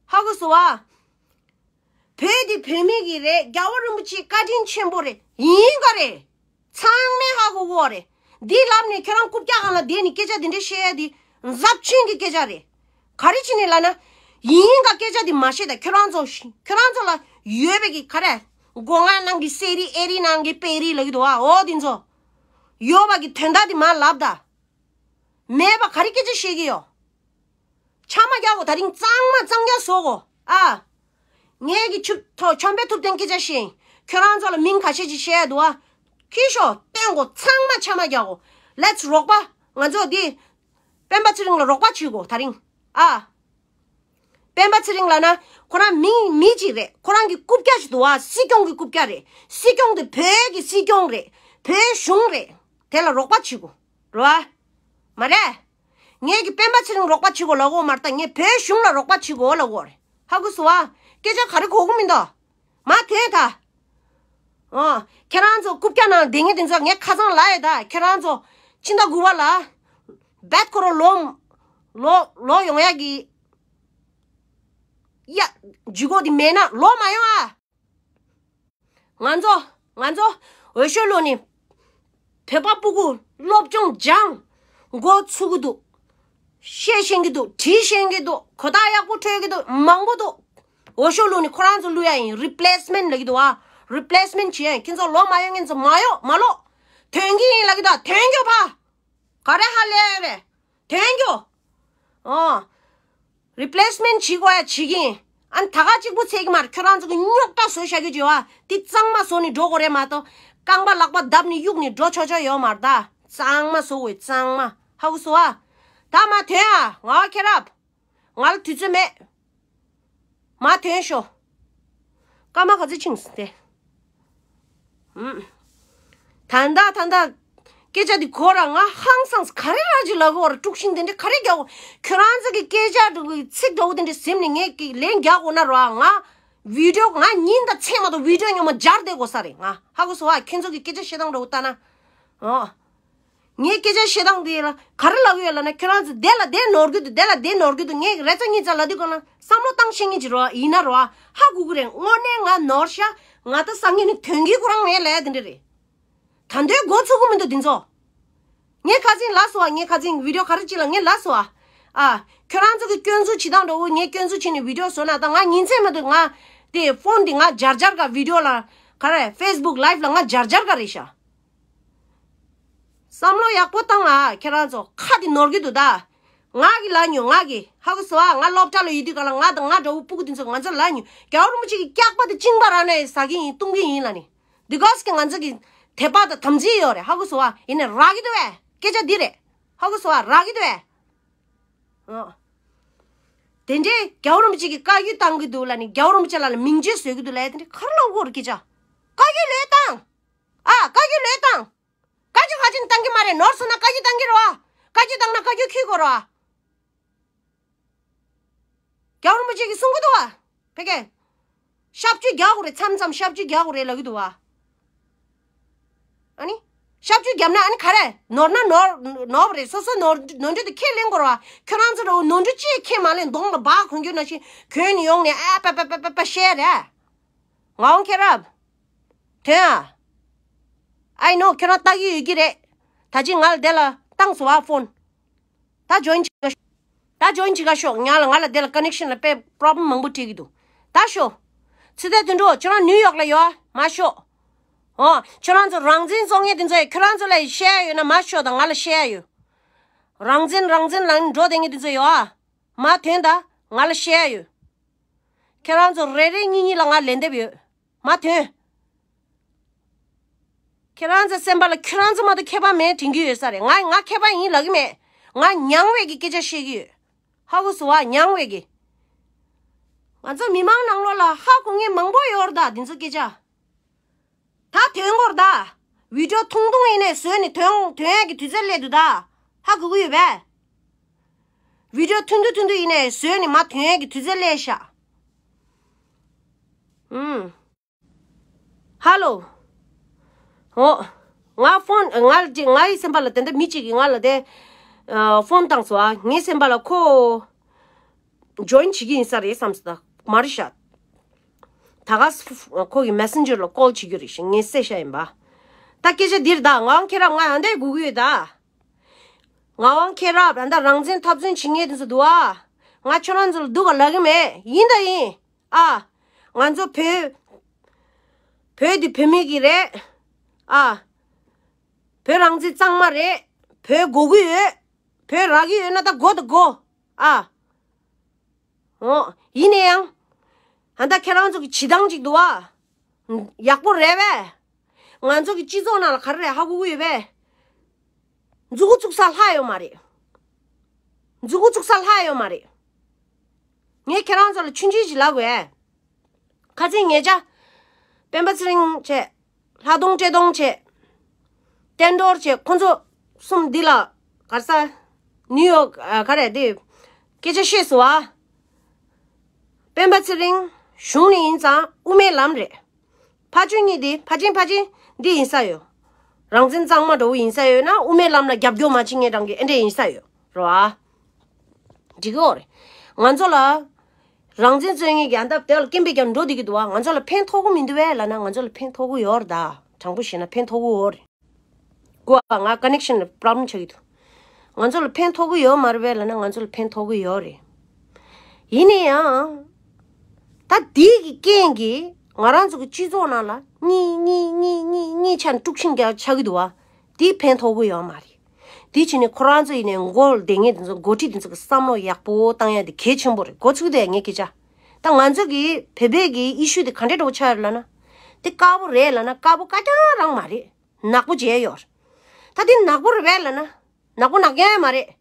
ཧ་གོ་སོང་བ། བོད་འདི་བོད་མི་གི་རེད། རྒྱལ་བ་རིན་པོ་ཆེའི་བཀའ་དྲིན་ཆེན་པོ་རེད། ཡིན་ག་རེད། ཚང་མས་ཧ་གོ་གོ་རེད། འདི་ལབ་ནས་ཁྱོད་རང་རྐུབ་བཀྱག་སྒང་ལ་བསྡད་ནས་སྐད་ཆ་འདི་འདྲ་བཤད་ཡ་འདི་ཟབ་ཆོས་ཀྱི་སྐད་ཆ་རེད། ག་རེ་བྱས་ནས་ལབ་ན། ཡིན་ག་སྐད་ཆ་འདི་མ་བཤད་ད་ཁྱོད་རང་ཚོ་ཤི་ཁྱོད་རང་ཚོ་ལ་ཡོད་པའི་གི་ག་རེ། སྒོ་ང་ནང་གི་གསེར་རི་ཨེ་རི་ནང་གི་དཔེ་རི་ལབ་ཀྱི་འདུག་ཨ། འོ་འདི་ཚོ། ཡོད་པ་གི་དོན་དག་འདི་མ་ལབ་ད། མེད་པ་ག་རེ་སྐད་ཆ་བཤད་ཀྱི་ཡོད། ཆ་མ་རྒྱག་གོ་ད་རིང་གཙང་མ་གཙང་རྒྱག་བཟོ་གོ་ཨ། ངས་ཀྱི་ཆུབ་ཐོ་ཆོམ་པའི་ཐུབ་བསྟན་སྐད་ཆ་བཤད་ཡིན། ཁྱོད་རང་ཚོ་ལ་མིང་ཁ་ཤས་ཅིག་བཤད་ཡ་འདུག་ཨ། ཁྱི་ཤོག་བསྟན་གོ་ཚང་མ་ཆ་མ་རྒྱག་གོ let's རོགས་པ། ང་ཚོ་འདི། སྤེན་པ་ཚེ་རིང་ལ་རོགས་པ་བྱེད་གོ་ད་རིང་ཨ། སྤེན་པ་ཚེ་རིང་ལབ་ན་ཁོ་རང་མི་མི་གཅིག་རེད། ཁོ་རང་གི་རྐུབ་བཀྱག་ཅིག་འདུག་ཨ། སྲིད་སྐྱོང་གི་རྐུབ་བཀྱག་རེད། སྲིད་སྐྱོང་དེ་བོད་ཀྱི་སྲིད་སྐྱོང་རེད། བོད་གཞུང་རེད། དེ་ལ་རོགས་པ་བྱེད་གོ་རེད་བ། མ་རེད། ངས་ཀྱི་སྤེན་པ་ཚེ་རིང་རོགས་པ་བྱེད་དགོས་ལབ་གོ་མ་རེད་ད། ངས་བོད་གཞུང་ལ་རོགས་པ་བྱེད་དགོས་ལབ་གོ་རེད། ཧ་གོ་སོང་ཨ། སྐད་ཆ་ག་རེ་གོ་གི་མི་འདུག་མ་ཐོན་ད། ཨོ། ཁྱེད་རང་ཚོ་རྐུབ་བཀྱག་ནང་བསྡད་མཁན་དེ་ཚོ་ངས་ཁ་སང་ལབ་ཡོད་ད། ཁྱེད་རང་ཚོ་ཕྱི་ཟླ་དགུ་པ་ལ་བེད་ཁོ་རང་ལོག་ལོག་ལོག་ཡོང་ཡ་གི་ཡ། ལྗིད་ཁོག་དེ་མེད་ན་ལོག་མ་ཡོང་ཨ། ང་ཚོ་ང་ཚོ་འོས་ཤོག་བླུགས་ནས་བོད་པ་སྤུ་གུ་སློབ་སྦྱོང་སྦྱངས། མགོ་ཚོས་ཀྱི་འདུག་བཤད་ཤེས་ཀྱི་འདུག་བྲིས་ཤེས་ཀྱི་འདུག་གོ་རྟོགས་ཡག་པོ་འཕྲོད་ཀྱི་འདུག་མང་པོ་འདུག་འོས་ཤོག་བླུགས་ནས་ཁོ་རང་ཚོ་བླུགས་ཡ་ཡིན། རི་པི་ལེ་སི་མེན་ཊི་ལབ་ཀྱི་འདུག་ཨ། རི་པི་ལེ་སི་མེན་ཊི་བྱེད་ཡ་ཡིན། ཁྱེད་ཚོ་ལོག་མ་ཡོང་མཁན་ཚོ་མ་ཡོང་། མ་ལོག་དོན་གྱི་ཡིན་ལབ་ཀྱི་འདུག་དོན་གྱི་ཕ། ག་རེ་ཧ་ལས་རེད། དོན་གྱི། ཨོ། རི་པི་ལེ་སི་མེན་ཊི་བྱེད་དགོས་ཡ་བྱེད་ཀྱི་ཡིན། ཨ་ནི་ད་ག་གཅིག་པུ་ཚད་ཀྱི་མ་རེད། ཁྱོད་རང་ཚོ་གི་རྙོག་དྲ་བཟོ་བཞག་རྒྱུ་བྱེད་བ་དེ་གཙང་མ་བཟོ་ནས་འགྲོ་དགོས་རེད་མ་གཏོགས། རྐང་པ་ལག་པ་བརྡབས་ནས་གཡུགས་ནས་འགྲོ་ཆོག་ཆོག་ཡོད་མ་རེད་ད། གཙང་མ་བཟོ་དགོས་གཙང་མ། ཧ་གོ་སོང་ཨ། ད་མ་ཐོན་ཨ། ང་ཁྱེད་རབ། ང་ལ་དུས་ཚོད་མེད། མ་ཐོན་ཤོག་སྐར་མ་ག་ཚོད་ཕྱིན་སོང་སྟེ། ཨུམ། ད་ལྟ་ད་ལྟ་སྐད་ཆ་འདི་གོ་ར་ང་ཧང་སངས། ག་རེ་ར་ཅིག་ལབ་གོ་ར། དཀྲུག་ཤིང་དེ་འདྲ་ག་རེ་རྒྱག་གོ། ཁྱོད་རང་ཚོ་གི་སྐད་ཆ་འདྲ་གི་ཚིག་འདྲ་བོ་དེ་འདྲ་ཟིན་ནས་ངས་ཀྱི་ལན་རྒྱག་གོ་ན་ར། ང་བི་ཌི་ཡོ་ང་ཉིན་དང་མཚན་མ་གཏོགས་བི་ཌི་ཡོ་སྔོན་མ་སྦྱར་བསྡད་དགོས་ས་རེད། ང་ཧ་གོ་སོང་ཨ། ཁྱོད་ཚོ་གི་སྐད་ཆ་བཤད་སྟངས་འདྲ་བོ་ལྟ་ན། ཨོ། ངའི་སྐད་ཆ་བཤད་སྟངས་དེ་ལ་ག་རེ་ལབ་ཡོད་ལབ་ན། ཁྱོད་རང་ཚོ་དེ་ལ་དེ་ནོར་གི་འདུག་དེ་ལ་དེ་ནོར་གི་འདུག་ངས་རེ་ཙམ་གཉིས་ཙམ་ལབ་དུས་གང་ལ་བསམ་བློ་བཏང་ཤེས་ངེས་ཀྱི་རོ་ཡིན་ན་རོ། ཧ་གོ་གི་རེད། དངོས་གནས་ང་ནོར་ཤག་ང་ད་སང་ཉིན་ནི་དོན་གྱི་ཁོ་རང་ངའི་ལས་དེ་འདྲ་རེད། ད་འདོད་མགོ་ཚོད་གི་མི་འདུག་འདི་ཚོ། ངས་ཁ་སང་ལབ་སོང་བ། ངས་ཁ་སང་བི་ཌི་ཡོ་ག་རེ་ཅིག་ལ་ངས་ལབ་སོང་བ། ཨ། ཁྱོད་རང་ཚོ་གི་སྐྱོན་འཛུགས་བྱེད་སྟངས་འདྲ་བོ། ངས་སྐྱོན་འཛུགས་བྱས་ནས་བི་ཌི་ཡོ་བཟོ་ན་ད་ང་ཉིན་མཚན་མ་གཏོགས་ང་དེ་ཕོན་དེ་ང་སྦྱར་སྦྱར་ག་བི་ཌི་ཡོ་ལ་ག་རེ་ཕེ་སི་བུག་ལའིབ་ལ་ང་སྦྱར་སྦྱར་ག་རེད་ཤག་བསམ་བློ་ཡག་པོ་བཏང་ཨ། ཁྱེད་རང་ཚོ་ཁ་དེ་ནོར་གི་འདུག་ད། ང་གི་ལབ་མྱོང་། ང་གི་ཧ་གོ་སོང་ཨ། ང་སློབ་གྲྭ་ལ་ཡོད་དུས་ག་ལ་ང་དང་ང་འདྲ་བོ་སྤུ་གུ་དེ་ཚོ་ང་ཚོ་ལབ་མྱོང་། རྒྱལ་བ་རིན་པོ་ཆེ་གི་སྐྱག་པ་དེ་གཅིན་པ་རང་ནས་ཟ་གི་ཡིན། བཏུང་གི་ཡིན་ལབ་ནས། འདི་ག་སི་གི་ང་ཚོ་གི་དད་པ་དང་དམ་ཚིག་ཡོད་རེད། ཧ་གོ་སོང་ཨ། ཡིན་ནས་རག་གི་འདུག་བས། སྐད་ཆ་འདི་རེད། ཧ་གོ་སོང་ཨ། རག་གི་འདུག་བས། ཨོ། དེ་འདྲའི་རྒྱལ་བ་རིན་པོ་ཆེ་གི་བཀའ་བཀྱོན་བཏང་གི་འདུག་ལབ་ནས། རྒྱལ་བ་རིན་པོ་ཆེ་ལ་ལ་མིང་ཆད་བཟོ་གི་འདུག་ལབ་ཡ་དེ་འདྲ་ག་རེ་ལབ་དགོས་རེད། སྐད་ཆ། བཀའ་བཀྱོན་ལོས་བཏང་། ཨ། བཀའ་བཀྱོན་ལོས་བཏང་། བཀའ་བཀྱོན་ག་ཅིག་བཏང་གི་མ་རེད། ནོར་སོང་ན་བཀའ་བཀྱོན་བཏང་གི་རེད་བ། བཀའ་བཀྱོན་བཏང་ན་བཀའ་བཀྱོན་འཁྱེར་དགོས་རེད་བ། རྒྱལ་བ་རིན་པོ་ཆེ་གིས་གསུང་གི་འདུག་བ། ཕ་གི། ཤབ་ཅིག་རྒྱག་དགོས་རེད། མཚམས་མཚམས་ཤབ་ཅིག་རྒྱག་དགོས་རེད་ལབ་ཀྱི་འདུག་བ། ཨ་ནི། ཤབ་ཅིག་བརྒྱབ་ན་ཨ་ནི་ག་རེ། ནོར་ན་ནོར་ནོར་བ་རེད། སོ་སོ་ནོར་ནོར་འཁྲུལ་དེ་ཁས་ལེན་དགོས་རེད་བ། ཁྱོད་རང་ཚོ་འདྲ་བོ་ནོར་འཁྲུལ་ཅིག་ཁས་མ་ལེན་གདོང་ལ་སྦག་གོན་རྒྱུ་ནང་བཞིན་གྱོན་ནས་ཡོང་ནས་ཨ་པ་པ་པ་པ་པ་བཤད་རེད། ངག་དབང་མཁྱེན་རབ། དོན་ཨ། I know ཁྱོད་རང་ལྟ་གི་ཡོད་ཀྱི་རེད། ད་ཅི་ང་ལ་དེ་ལ་བཏང་སོང་བ་ཕོན། ད་ཇོ་ཡིན་བྱེད་ག་ཤོག་ད་ཇོ་ཡིན་བྱེད་ག་ཤོག་ང་ལ་ང་ལ་དེ་ལ་ཀ་ནེག་ཤན་ལ་དཔེ་པྲོབ་ལེམ་མང་པོ་འཕྲད་ཀྱི་འདུག་ད་ཤོག་ཚེ་ཚད་དོན་གྲུབ་ཁྱོད་རང་ནིའུ་ཡོག་ལ་ཡོད་ཨ། མ་ཤོག་ཨོ། ཁྱོད་རང་ཚོ་རང་བཙན་བཙོང་མཁན་དེ་ཚོ་ཡ་ཁྱོད་རང་ཚོ་ལ་བཤད་ཡ་ཡོད་ན་མ་ཤོག་ད་ང་ལ་བཤད་ཡ་ཡོད། རང་བཙན་རང་བཙན་ལབ་ནས་འགྲོ་བསྡད་མཁན་དེ་ཚོ་ཡོད་ཨ། མ་ཐོན་ད། ང་ལ་བཤད་ཡ་ཡོད། ཁྱེད་རང་ཚོ་རེ་རེ་གཉིས་གཉིས་ལ་ང་ལན་འདེབས་ཡོད། མ་ཐོན། ཁྱེད་རང་ཚོ་སེམས་པ་ལ་ཁྱེད་རང་ཚོ་མ་གཏོགས་མཁས་པ་མེད་དྲན་གྱི་ཡོད་ས་རེད། ང་ང་མཁས་པ་ཡིན་ལབ་ཀྱི་མེད། ང་མྱངས་པའི་གི་སྐད་ཆ་བཤད་ཀྱི་ཡོད། ཧ་གོ་སོང་བ། མྱངས་པའི་གི། ང་ཚོ་མི་མང་ནང་ལོགས་ལ་ཧ་གོ་མཁན་མང་པོ་ཡོད་རེད་ད་འདི་ཚོ་སྐད་ཆ། ད་ཐོན་དགོས་རེད་ད། བི་ཌི་ཡོ་ཐུང་ཐུང་ཡིན་ནའི་བཟོས་ནས་ཐོན་ཐོན་ཡས་ཀྱི་དུས་ཚོད་སླེབས་འདུག་ད། ཧ་གོ་གི་ཡོད་པས། བི་ཌི་ཡོ་ཐུང་ཐུང་ཐུང་ཐུང་ཡིན་ནའི་བཟོས་ནས་མར་ཐོན་ཡས་ཀྱི་དུས་ཚོད་སླེབས་ཤག་ཧ་ལོ། འོ། ང་ཕོན་ང་ལ་ཅིག་ང་ཡི་སེམས་པ་ལ་དེ་འདྲ་མི་གཅིག་གིས་ང་ལ་དེ། ཨ། ཕོན་བཏང་སོང་ཨ། ངའི་སེམས་པ་ལ་ཁོ། ཇོ་ཡིན་བྱེད་ཀྱི་ཡིན་ས་རེད་བསམ་སོང་ད། མ་རེད་ཤག་ད་ག་ས་ཁོ་གི་མེ་སེན་ཇར་ལ་ཀོལ་བྱེད་རྒྱུ་རེད་ཤག་ངས་གསལ་ཤ་ཡིན་པ། ད་སྐད་ཆ་འདིར་ད་ངག་དབང་མཁྱེན་རབ་ང་ཡང་འདྲ་དགོས་ཀྱི་ཡོད་ད། ངག་དབང་མཁྱེན་རབ་ད་ལྟ་རང་བཙན་འཐབ་རྩོད་བྱེད་མཁན་དེ་ཚོ་འདུག་ཨ། ང་ཁྱོད་རང་ཚོ་ལ་སྡུག་ག་ལབ་ཀྱི་མེད། ཡིན་ད་ཡིན། ཨ། ང་ཚོ་བོད། བོད་འདི་བོད་མི་གི་རེད། ཨ། བོད་རང་བཙན་གཙང་མ་རེད། བོད་དགོས་ཀྱི་ཡོད། བོད་རག་གི་ཡོད་ན་ད་དགོས་ད་དགོས། ཨ། འོ། ཡིན་ན་ཡང་། ད་ལྟ་ཁྱེད་རང་ཚོ་གི་བྱེད་སྟངས་ཅིག་འདུག་ཨ། ཡག་པོ་རེད་པས། ང་ཚོ་གི་སྤྱི་ཚོགས་ནང་ལ་ག་རེ་རེད་ཧ་གོ་གི་ཡོད་པས། མཛུ་གུ་བཙུགས་ས་ལྷག་ཡོད་མ་རེད། མཛུ་གུ་བཙུགས་ས་ལྷག་ཡོད་མ་རེད། ངས་ཁྱེད་རང་ཚོ་ལ་ཆུང་ཆུང་ཞིག་ལབ་དགོས། ཁ་སང་ཉེ་ཆར། སྤེན་པ་ཚེ་རིང་བྱས། ལྷ་གདོང་བཀྲས་མཐོང་བྱས། བསྟན་རྡོར་བྱས། ཁོ་ཚོ་གསུམ་འདི་ལ་ག་རེ་ཟེར། ནིའུ་ཡོག་ཨ། ག་རེ་འདི། སྐད་ཆ་བཤད་སོང་བ། སྤེན་པ་ཚེ་རིང་གཞུང་ནས་ཡིན་ཙང་དབུ་མའི་ལམ་རེད། ཕར་ཕྱོགས་གཉིས་འདི་ཕར་ཕྱིན་ཕར་ཕྱིན་འདི་ཡིན་ས་ཡོད། རང་བཙན་གཙང་མ་འདྲ་བོ་ཡིན་ས་ཡོད་ན་དབུ་མའི་ལམ་ལ་རྒྱབ་སྐྱོར་མ་བྱེད་མཁན་རང་གི་ཨེ་འདྲས་ཡིན་ས་ཡོད་རེད་བ། འགྲིག་གི་ཡོད་རེད། ང་ཚོ་ལ། རང་བཙན་རྩོད་མཁན་གྱི་ཨ་འདབ་དེ་ལ་སྐད་འབོད་རྒྱག་འགྲོ་བསྡད་ཀྱི་འདུག་བ། ང་ཚོ་ལ་ཕན་ཐོགས་ཀྱི་མི་འདུག་བས་ལབ་ན། ང་ཚོ་ལ་ཕན་ཐོགས་ཀྱི་ཡོད་རེད་ད། དྲང་པོ་བཤད་ན་ཕན་ཐོགས་ཀྱི་ཡོད་རེད། ཀོ་ང་ཀ་ནེག་ཤན་ལ་པྲོབ་ལེམ་ཆགས་ཀྱི་འདུག་ང་ཚོ་ལ་ཕན་ཐོགས་ཀྱི་ཡོད་མ་རེད་པས་ལབ་ན། ང་ཚོ་ལ་ཕན་ཐོགས་ཀྱི་ཡོད་རེད། ཡིན་ན་ཡང་། ད་འདི་གི་རྐྱེན་གྱིས་ང་རང་ཚོ་གི་སྤྱི་ཚོགས་ནང་ལ་གཉིས་གཉིས་གཉིས་གཉིས་གཉིས་ཆ་ནས་དཀྲུག་ཤིང་རྒྱག་ཆགས་ཀྱི་འདུག་བ། འདི་ཕན་ཐོགས་ཀྱི་ཡོད་མ་རེད། འདི་བྱས་ནས་ཁོ་རང་ཚོ་ཡིན་ནའི་མགོ་བདེ་ངེས་དེ་ཚོ་འགོ་ཁྲིད་དེ་ཚོ་གི་བསམ་བློ་ཡག་པོ་བཏང་ཡ་དེ་གལ་ཆེན་པོ་རེད། འགོ་ཚུགས་དེ་ངས་སྐད་ཆ། ད་ང་ཚོ་གི་བོད་པའི་གི་ཨི་ཤུ་དེ་ག་འདྲས་འདྲ་པོ་ཆགས་ཡོད་ལབ་ན། དེ་དཀར་པོ་རེད་ལབ་ན་དཀར་པོ་ཀ་ཀྱང་རང་མ་རེད། ནག་པོ་བྱས་ཡོད། ད་དེ་ནག་པོ་རེད་པས་ལབ་ན། ནག་པོ་ནག་ཀྱང་ཡང་མ་རེད།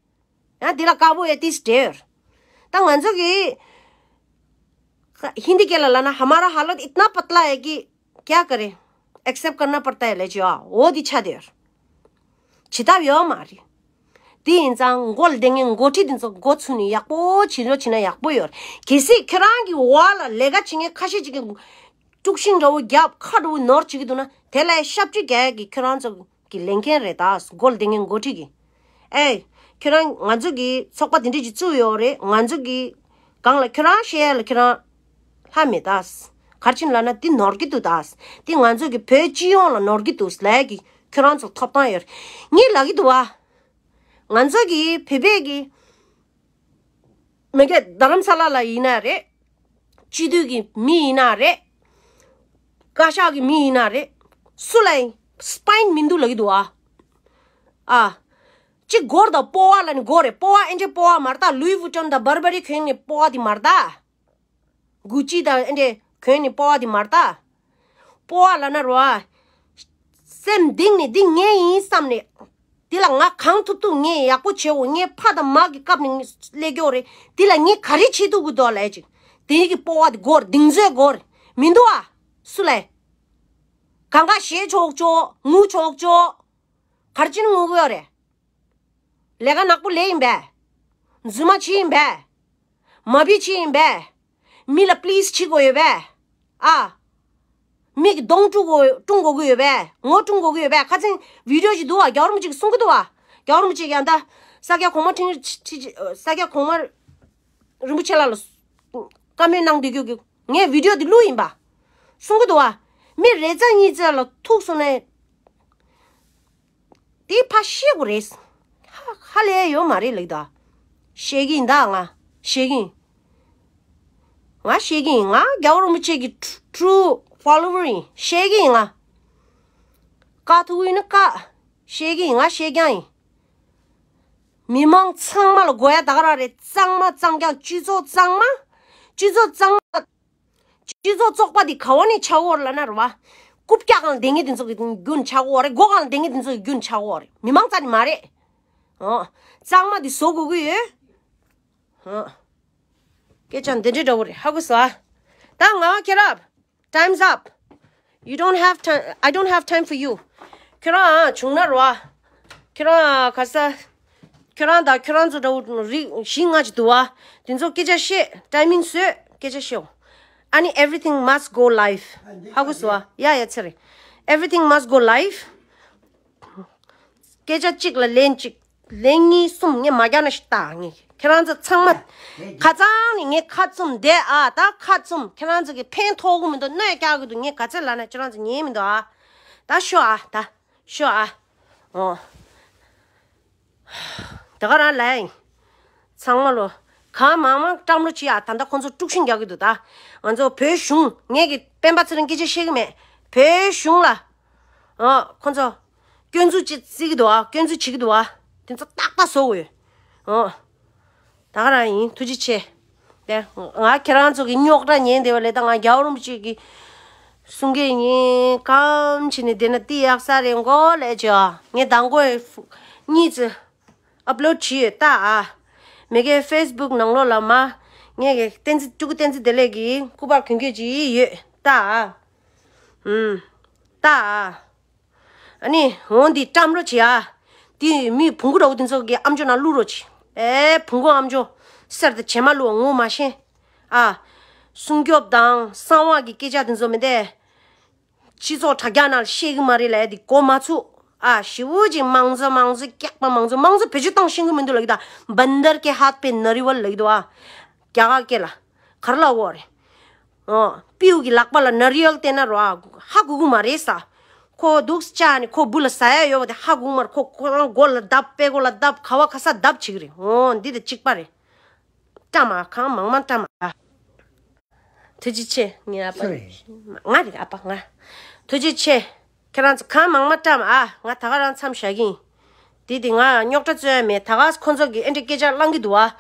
ཡང་དེ་ལ་དཀར་པོ་ཡང་ཏིས་འདྲེ་ཡོད། ད་ང་ཚོ་གི་ཧིན་དི་སྐད་ལ་ལབ་ན། हमारा हालत इतना पतला है कि क्या करें, एक्सेप्ट करना पड़ता है ལབ་ཀྱི་ཡོད། འོ་དེ་ཆགས་བསྡད་ཡོད། བྱེད་ཐབས་ཡོད་མ་རེད། དེ་ཡིན་ཙང་མགོ་ལ་བདེ་ངེས་འགོ་ཁྲིད་དེ་ཚོ་འགོ་ཚུགས་ནས་ཡག་པོ་བྱེད་རོགས་བྱེད་ན་ཡག་པོ་ཡོད་རེད། གལ་སྲིད་ཁྱེད་རང་གི་འོག་ལ་ལས་ཀ་བྱེད་མཁན་ཁ་ཤས་ཅིག་གིས་དཀྲུག་ཤིང་འདྲ་བོ་རྒྱབ། ཁ་འདྲ་བོ་ནོར་བྱེད་ཀྱི་འདུག་ན། དེ་ལ་ཤབ་ཅིག་རྒྱག་ཡ་གི་ཁྱེད་རང་ཚོ་གི་ལས་འགན་རེད་ད། མགོ་ལ་བདེ་ངེས་འགོ་ཁྲིད་ཀྱི། ཨེ། ཁྱེད་རང་ང་ཚོ་གི་ཚོགས་པ་དེ་འདྲས་ཅིག་བཙུགས་ཡོད་རེད། ང་ཚོ་གི་སྒང་ལ་ཁྱེད་རང་བཤད་ཡ་ལ་ཁྱེད་རང་ལྷག་མེད་ད། ག་རེ་བྱས་ནས་ལབ་ན་འདི་ནོར་གྱི་འདུག་ད། འདི་ང་ཚོ་གི་བོད་སྤྱི་ཡོངས་ལ་ནོར་གྱི་འདུག་ལབ་ཡ་གི་ཁྱེད་རང་ཚོ་ཐོབ་ཐང་ཡོད་རེད། ངས་ལབ་ཀྱི་འདུག་བ། ང་ཚོ་གི་བོད་པའི་གི་མ་གི་རྡ་རམ་ས་ལ་ལ་ཡིན་ན་རེད། སྤྱི་འཐུས་ཀྱི་མི་ཡིན་ན་རེད། བཀའ་ཤག་གི་མི་ཡིན་ན་རེད། སུ་ལ་ཡང་སི་པའིན་མི་འདུག་ལབ་ཀྱི་འདུག་ཨ། ཨ། གཅིག་སྒོར་དང་སྤོ་བ་ལབ་ནས་སྒོར་རེད། སྤོ་བ་ཨེ་འདྲས་སྤོ་བ་མ་རེད་ད། ལུའི་ཝུ་ཊོན་དང་བར་བ་རི་གོན་ནས་སྤོ་བ་དེ་མ་རེད་ད། གུ་ཅི་དང་ཨེ་འདྲས་གོན་ནས་སྤོ་བ་དེ་མ་རེད་ད། སྤོ་བ་ལབ་ན་རོ་ཨ། སེམས་གཏིང་ནས་འདི་ངའི་ཡིན་བསམ་ནས། འདི་ལ་ང་གང་ཐུབ་ཐུབ་ངས་ཡག་པོ་བྱེད་འོ། ངས་ཕ་དང་མ་གི་སྐབས་ནས་སླེབས་ཀྱི་ཡོད་རེད། འདི་ལ་ངས་ག་རེ་བྱེད་ཐུབ་ཀྱི་འདུག་ལབ་ཅིག་དེ་གི་སྤོ་བ་དེ་སྒོར་གདེང་ཚོད་སྒོར་མི་འདུག་ཨ། སུ་ལ་ཡང་། གང་ག་བཞེས་ཆོག་ཆོག་ངུ་ཆོག་ཆོག་ག་རེ་བྱས་ནས་ངུ་གི་ཡོད་རེད། ལས་ཀ་ནག་པོ་ལས་ཡིན་པས། རྫུན་མ་བྱེད་ཡིན་པས། མ་བི་བྱེད་ཡིན་པས། མི་ལ་པི་ལི་སི་བྱེད་དགོས་ཡོད་པས། ཨ། མི་གི་གདོང་བཀྲུ་དགོས་བཀྲུ་དགོས་ཀྱི་ཡོད་པས། ངོ་བཀྲུ་དགོས་ཀྱི་ཡོད་པས། ཁ་སང་བི་ཌི་ཡོ་ཞིག་འདུག་བ། རྒྱལ་བ་རིན་པོ་ཆེ་གིས་གསུང་གི་འདུག་བ། རྒྱལ་བ་རིན་པོ་ཆེ་གིས་ཡང་ད་ས་སྐྱ་གོང་མ་ཁྲི་ཁྲི་ས་སྐྱ་གོང་མ་རིན་པོ་ཆེ་ལགས་ལ་བཀའ་མོལ་གནང་བསྡད་རྒྱུ་གི་ངས་བི་ཌི་ཡོ་འདི་བླུགས་ཡིན་པ། གསུང་གི་འདུག་བ། མི་རེ་ཙམ་གཉིས་ཙམ་ལ་ཐུག་སོང་ན། དེ་ཕར་བཤད་དགོས་རེད། ཧ་ཧ་ལས་ཡོད་མ་རེད་ལབ་ད། བཤད་ཀྱི་ཡིན་ད་ང་། བཤད་ཀྱི་ཡིན། ང་བཤད་ཀྱི་ཡིན། ང་རྒྱལ་བ་རིན་པོ་ཆེ་གི་ཊུ་ཊུ་ཕོ་ལོ་ཝར་ཡིན། བཤད་ཀྱི་ཡིན་ང་། བཀག་ཐུབ་ཀྱི་ཡིན་ན་བཀག་བཤད་ཀྱི་ཡིན། ང་བཤད་རྐྱང་ཡིན། མི་མང་ཚང་མ་ལ་དགོས་ཡ་ད་ག་རང་རེད། གཙང་མ་གཙང་རྐྱང་། སྤྱི་ཚོགས་གཙང་མ། སྤྱི་ཚོགས་གཙང་མ། སྤྱི་ཚོགས་བཙོག་པ་འདི་ག་བ་ནས་ཆགས་ཡོད་རེད་ལབ་ན་རེད་བ། རྐུབ་བཀྱག་སྒང་ལ་བསྡད་མཁན་དེ་ཚོ་གི་རྒྱུན་ཆགས་ཡོད་རེད། སྒོ་སྒང་ལ་བསྡད་མཁན་དེ་ཚོ་གི་རྒྱུན་ཆགས་ཡོད་རེད། མི་མང་རྩ་ནས་མ་རེད། ཨོ། གཙང་མ་འདི་བཟོ་དགོས་ཀྱི་ཡོད། ཨོ། སྐད་ཆ་འདི་འདྲ་འདྲ་བོ་རེད། ཧ་གོ་སོང་ཨ། ད་ང་ཁྱེད་རབ། Time's up. You don't have time. I don't have time for you. ཁྱོད་རང་བྱུང་ན་རོ། ཁྱོད་རང་ག་ས། ཁྱོད་རང་དང་ཁྱོད་རང་ཚོ་འདྲ་བོ་རིགས་བཞི་ལྔ་ཅིག་འདུག་བ། དེ་ཚོ་སྐད་ཆ་བཤད། ཊའི་མིང་བཟོས། སྐད་ཆ་བཤད། ཨ་ནི་everything must go live. ཧ་གོ་སོང་བ། ཡ་ཡ་ཚེ་རེད། Everything must go live. སྐད་ཆ་གཅིག་ལ་ལན་གཅིག་ལན་གཉིས་གསུམ་ངས་མ་རྒྱག་ན་ཞིག་ལྟ། ངས་ཁྱེད་རང་ཚོ་ཚང་མ་ཁ་ཚང་ནས་ངས་ཁ་བཙུམ་བསྡད་ཨ། ད་ཁ་བཙུམ། ཁྱེད་རང་ཚོ་གི་ཕན་ཐོགས་གི་མི་འདུག་གནོད་རྒྱག་གི་འདུག་ངས་ག་ཚོད་ལབ་ན་ཁྱེད་རང་ཚོ་ཉན་མི་འདུག་ཨ། ད་ཤོག་ཨ། ད་ཤོག་ཨ། ཨོ། ད་ག་རང་ལབ་ཡིན། ཚང་མ་ལོ། གང་མང་མང་བཀྲམ་རོགས་བྱེད་ཨ། ད་ལྟ་ཁོང་ཚོ་དཀྲུག་ཤིང་རྒྱག་གི་འདུག་ད་ང་ཚོ་བོད་གཞུང་། ངས་ཀྱི་སྤེན་པ་ཚེ་རིང་སྐད་ཆ་བཤད་གི་མེད། བོད་གཞུང་ལ། ཨོ། ཁོང་ཚོ། སྐྱོན་འཛུགས་ཅིག་བརྩི་གི་འདུག་ཨ། སྐྱོན་འཛུགས་བྱེད་ཀྱི་འདུག་ཨ། དེ་ཚོ་ཏག་ཏག་བཟོ་དགོས། ཨོ། ད་ག་རང་ཡིན། ཐུགས་རྗེ་ཆེ། དེ་ང་ཁྱེད་རང་ཚོ་གི་རྙོག་དྲ་ཉན་བསྡད་པ་ལས་ད་ང་རྒྱལ་བ་རིན་པོ་ཆེ་གི་གསུང་སྐད་ཉན་གམ་བྱས་ནས་བསྡད་ན་དེ་ཡག་ས་རེད་མགོ་ལས་ཅོ། ངས་མདང་དགོང་གཉིས་ཙི་ཨབ་ལོཌ་བྱས་ཡོད་ད་ཨ། མི་གའི་ཕེ་སི་བུག་ནང་ལོགས་ལ་མ། ངས་གི་བསྟན་འཛིན་སྤྲུལ་སྐུ་བསྟན་འཛིན་བདེ་ལེགས་ཀྱི་སྐུ་པར་གྱོན་གྱོན་ཅིག་ཡོད་ད་ཨ། ཨུམ། ད་ཨ། ཨ་ནི་འོ་འདི་བཀྲམ་རོགས་བྱེད་ཨ། དེ་མི་བོང་གུ་འདྲ་བོ་དེ་ཚོ་གི་ཨམ་ཅོག་ནང་བླུག་རོགས་བྱེད། ཨེ་བོང་གུ་ཨམ་ཅོག་གསེར་དང་བྱེ་མ་བླུག་ངོ་མ་ཤེས། ཨ། སྲུང་སྐྱོབ་དང་གསང་བ་གི་སྐད་ཆ་དེ་ཚོ་མི་འདེ། སྤྱི་ཚོགས་དྲ་རྒྱ་ནང་བཤད་གི་མ་རེད་ལབ་ཡ་དེ་གོ་མ་ཚུགས། ཨ་ཞེ་པོ་ཅིག་མང་གཙོ་མང་གཙོ་སྐྱག་པ་མང་གཙོ་མང་གཙོ་བེད་སྤྱོད་བཏང་ཤེས་གི་མི་འདུག་ལབ་གི་ད། बंदर के हाथ पे नरीवल ལབ་གི་འདུག་ཨ། རྒྱ་གར་སྐད་ལ། ག་རེ་ལབ་དགོས་རེད། ཨོ། སྤྲེའུ་གི་ལག་པ་ལ་ནར་ཡོལ་བསྟན་ན་རོ། ཧ་གོ་གི་མ་རེད་ས། ཁོ་འདུག་སེ་བཅག་ནས་ཁོ་སྦུག་ལ་ཟ་ཡ་ཡོད་པ་དེ་ཧ་གོ་གི་མ་རེད། ཁོ་ཁོ་རང་མགོ་ལ་བརྡབ། པད་མགོ་ལ་བརྡབ། ག་བ་ག་ས་བརྡབ་བྱེད་ཀྱི་རེད། ཨོ། འདི་དང་གཅིག་པ་རེད། བཀྲམ་ཨ། གང་མང་མང་བཀྲམ་ཨ། ཐུགས་རྗེ་ཆེ། ངའི་ཨ་ཕ། སོ་རེད། ང་རེད། ཨ་ཕ་ང་། ཐུགས་རྗེ་ཆེ། ཁྱེད་རང་ཚོ་གང་མང་མང་བཀྲམ་ཨ། ང་ད་ག་རང་མཚམས་བཞག་གི་ཡིན། དེ་དེ་ང་རྙོག་དྲ་རྩོད་ཡ་མེད། ད་ག་ཁོ་ཚོ་གི་ཨེ་འདྲ་སྐད་ཆ་བསླང་གི་འདུག་ཨ།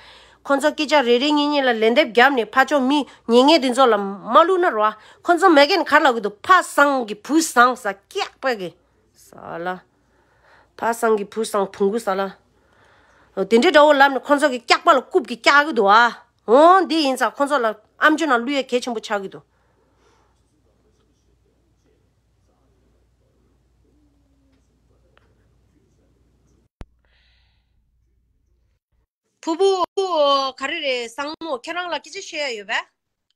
ཁོ་ཚོ་སྐད་ཆ་རེ་རེ་གཉིས་གཉིས་ལ་ལན་འདེབས་བརྒྱབ་ནས་ཕར་ཕྱོགས་མི་ཉན་མཁན་དེ་ཚོ་ལ་མ་བླུགས་ན་རོ། ཁོ་ཚོ་མེད་མཁན་ག་རེ་ལབ་གི་འདུག་ཕ་བཟང་གི་བུ་བཟང་ཟེར། སྐྱག་པ་གི་ཟ་ལ། ཕ་བཟང་གི་བུ་བཟང་བོང་གུ་ཟ་ལ། འོ། དེ་འདྲའི་འདྲ་བོ་ལབ་ནས་ཁོ་ཚོ་གི་སྐྱག་པ་ལ་རྐུབ་ཀྱིས་བཀྱག་གི་འདུག་ཨ། འོ། འདི་ཡིན་ཙང་ཁོ་ཚོ་ལ་ཨམ་ཅོག་ནང་བླུག་ཡ་གལ་ཆེན་པོ་ཆགས་ཀྱི་འདུག་ཕུ་བོ། ག་རེ་རེད། བཟང་མོ། ཁྱེད་རང་ལ་སྐད་ཆ་བཤད་ཡ་ཡོད་པས།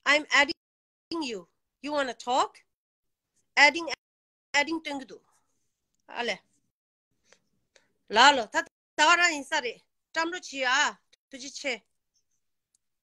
I'm adding you. You wanna talk? Adding, adding སྟོན་གྱི་འདུག་ཨ་ལས། ལ་ལོ། ད་ད་ག་རང་ཡིན་ས་རེད། བཀྲམ་རོགས་བྱེད་ཨ། ཐུགས་རྗེ་ཆེ།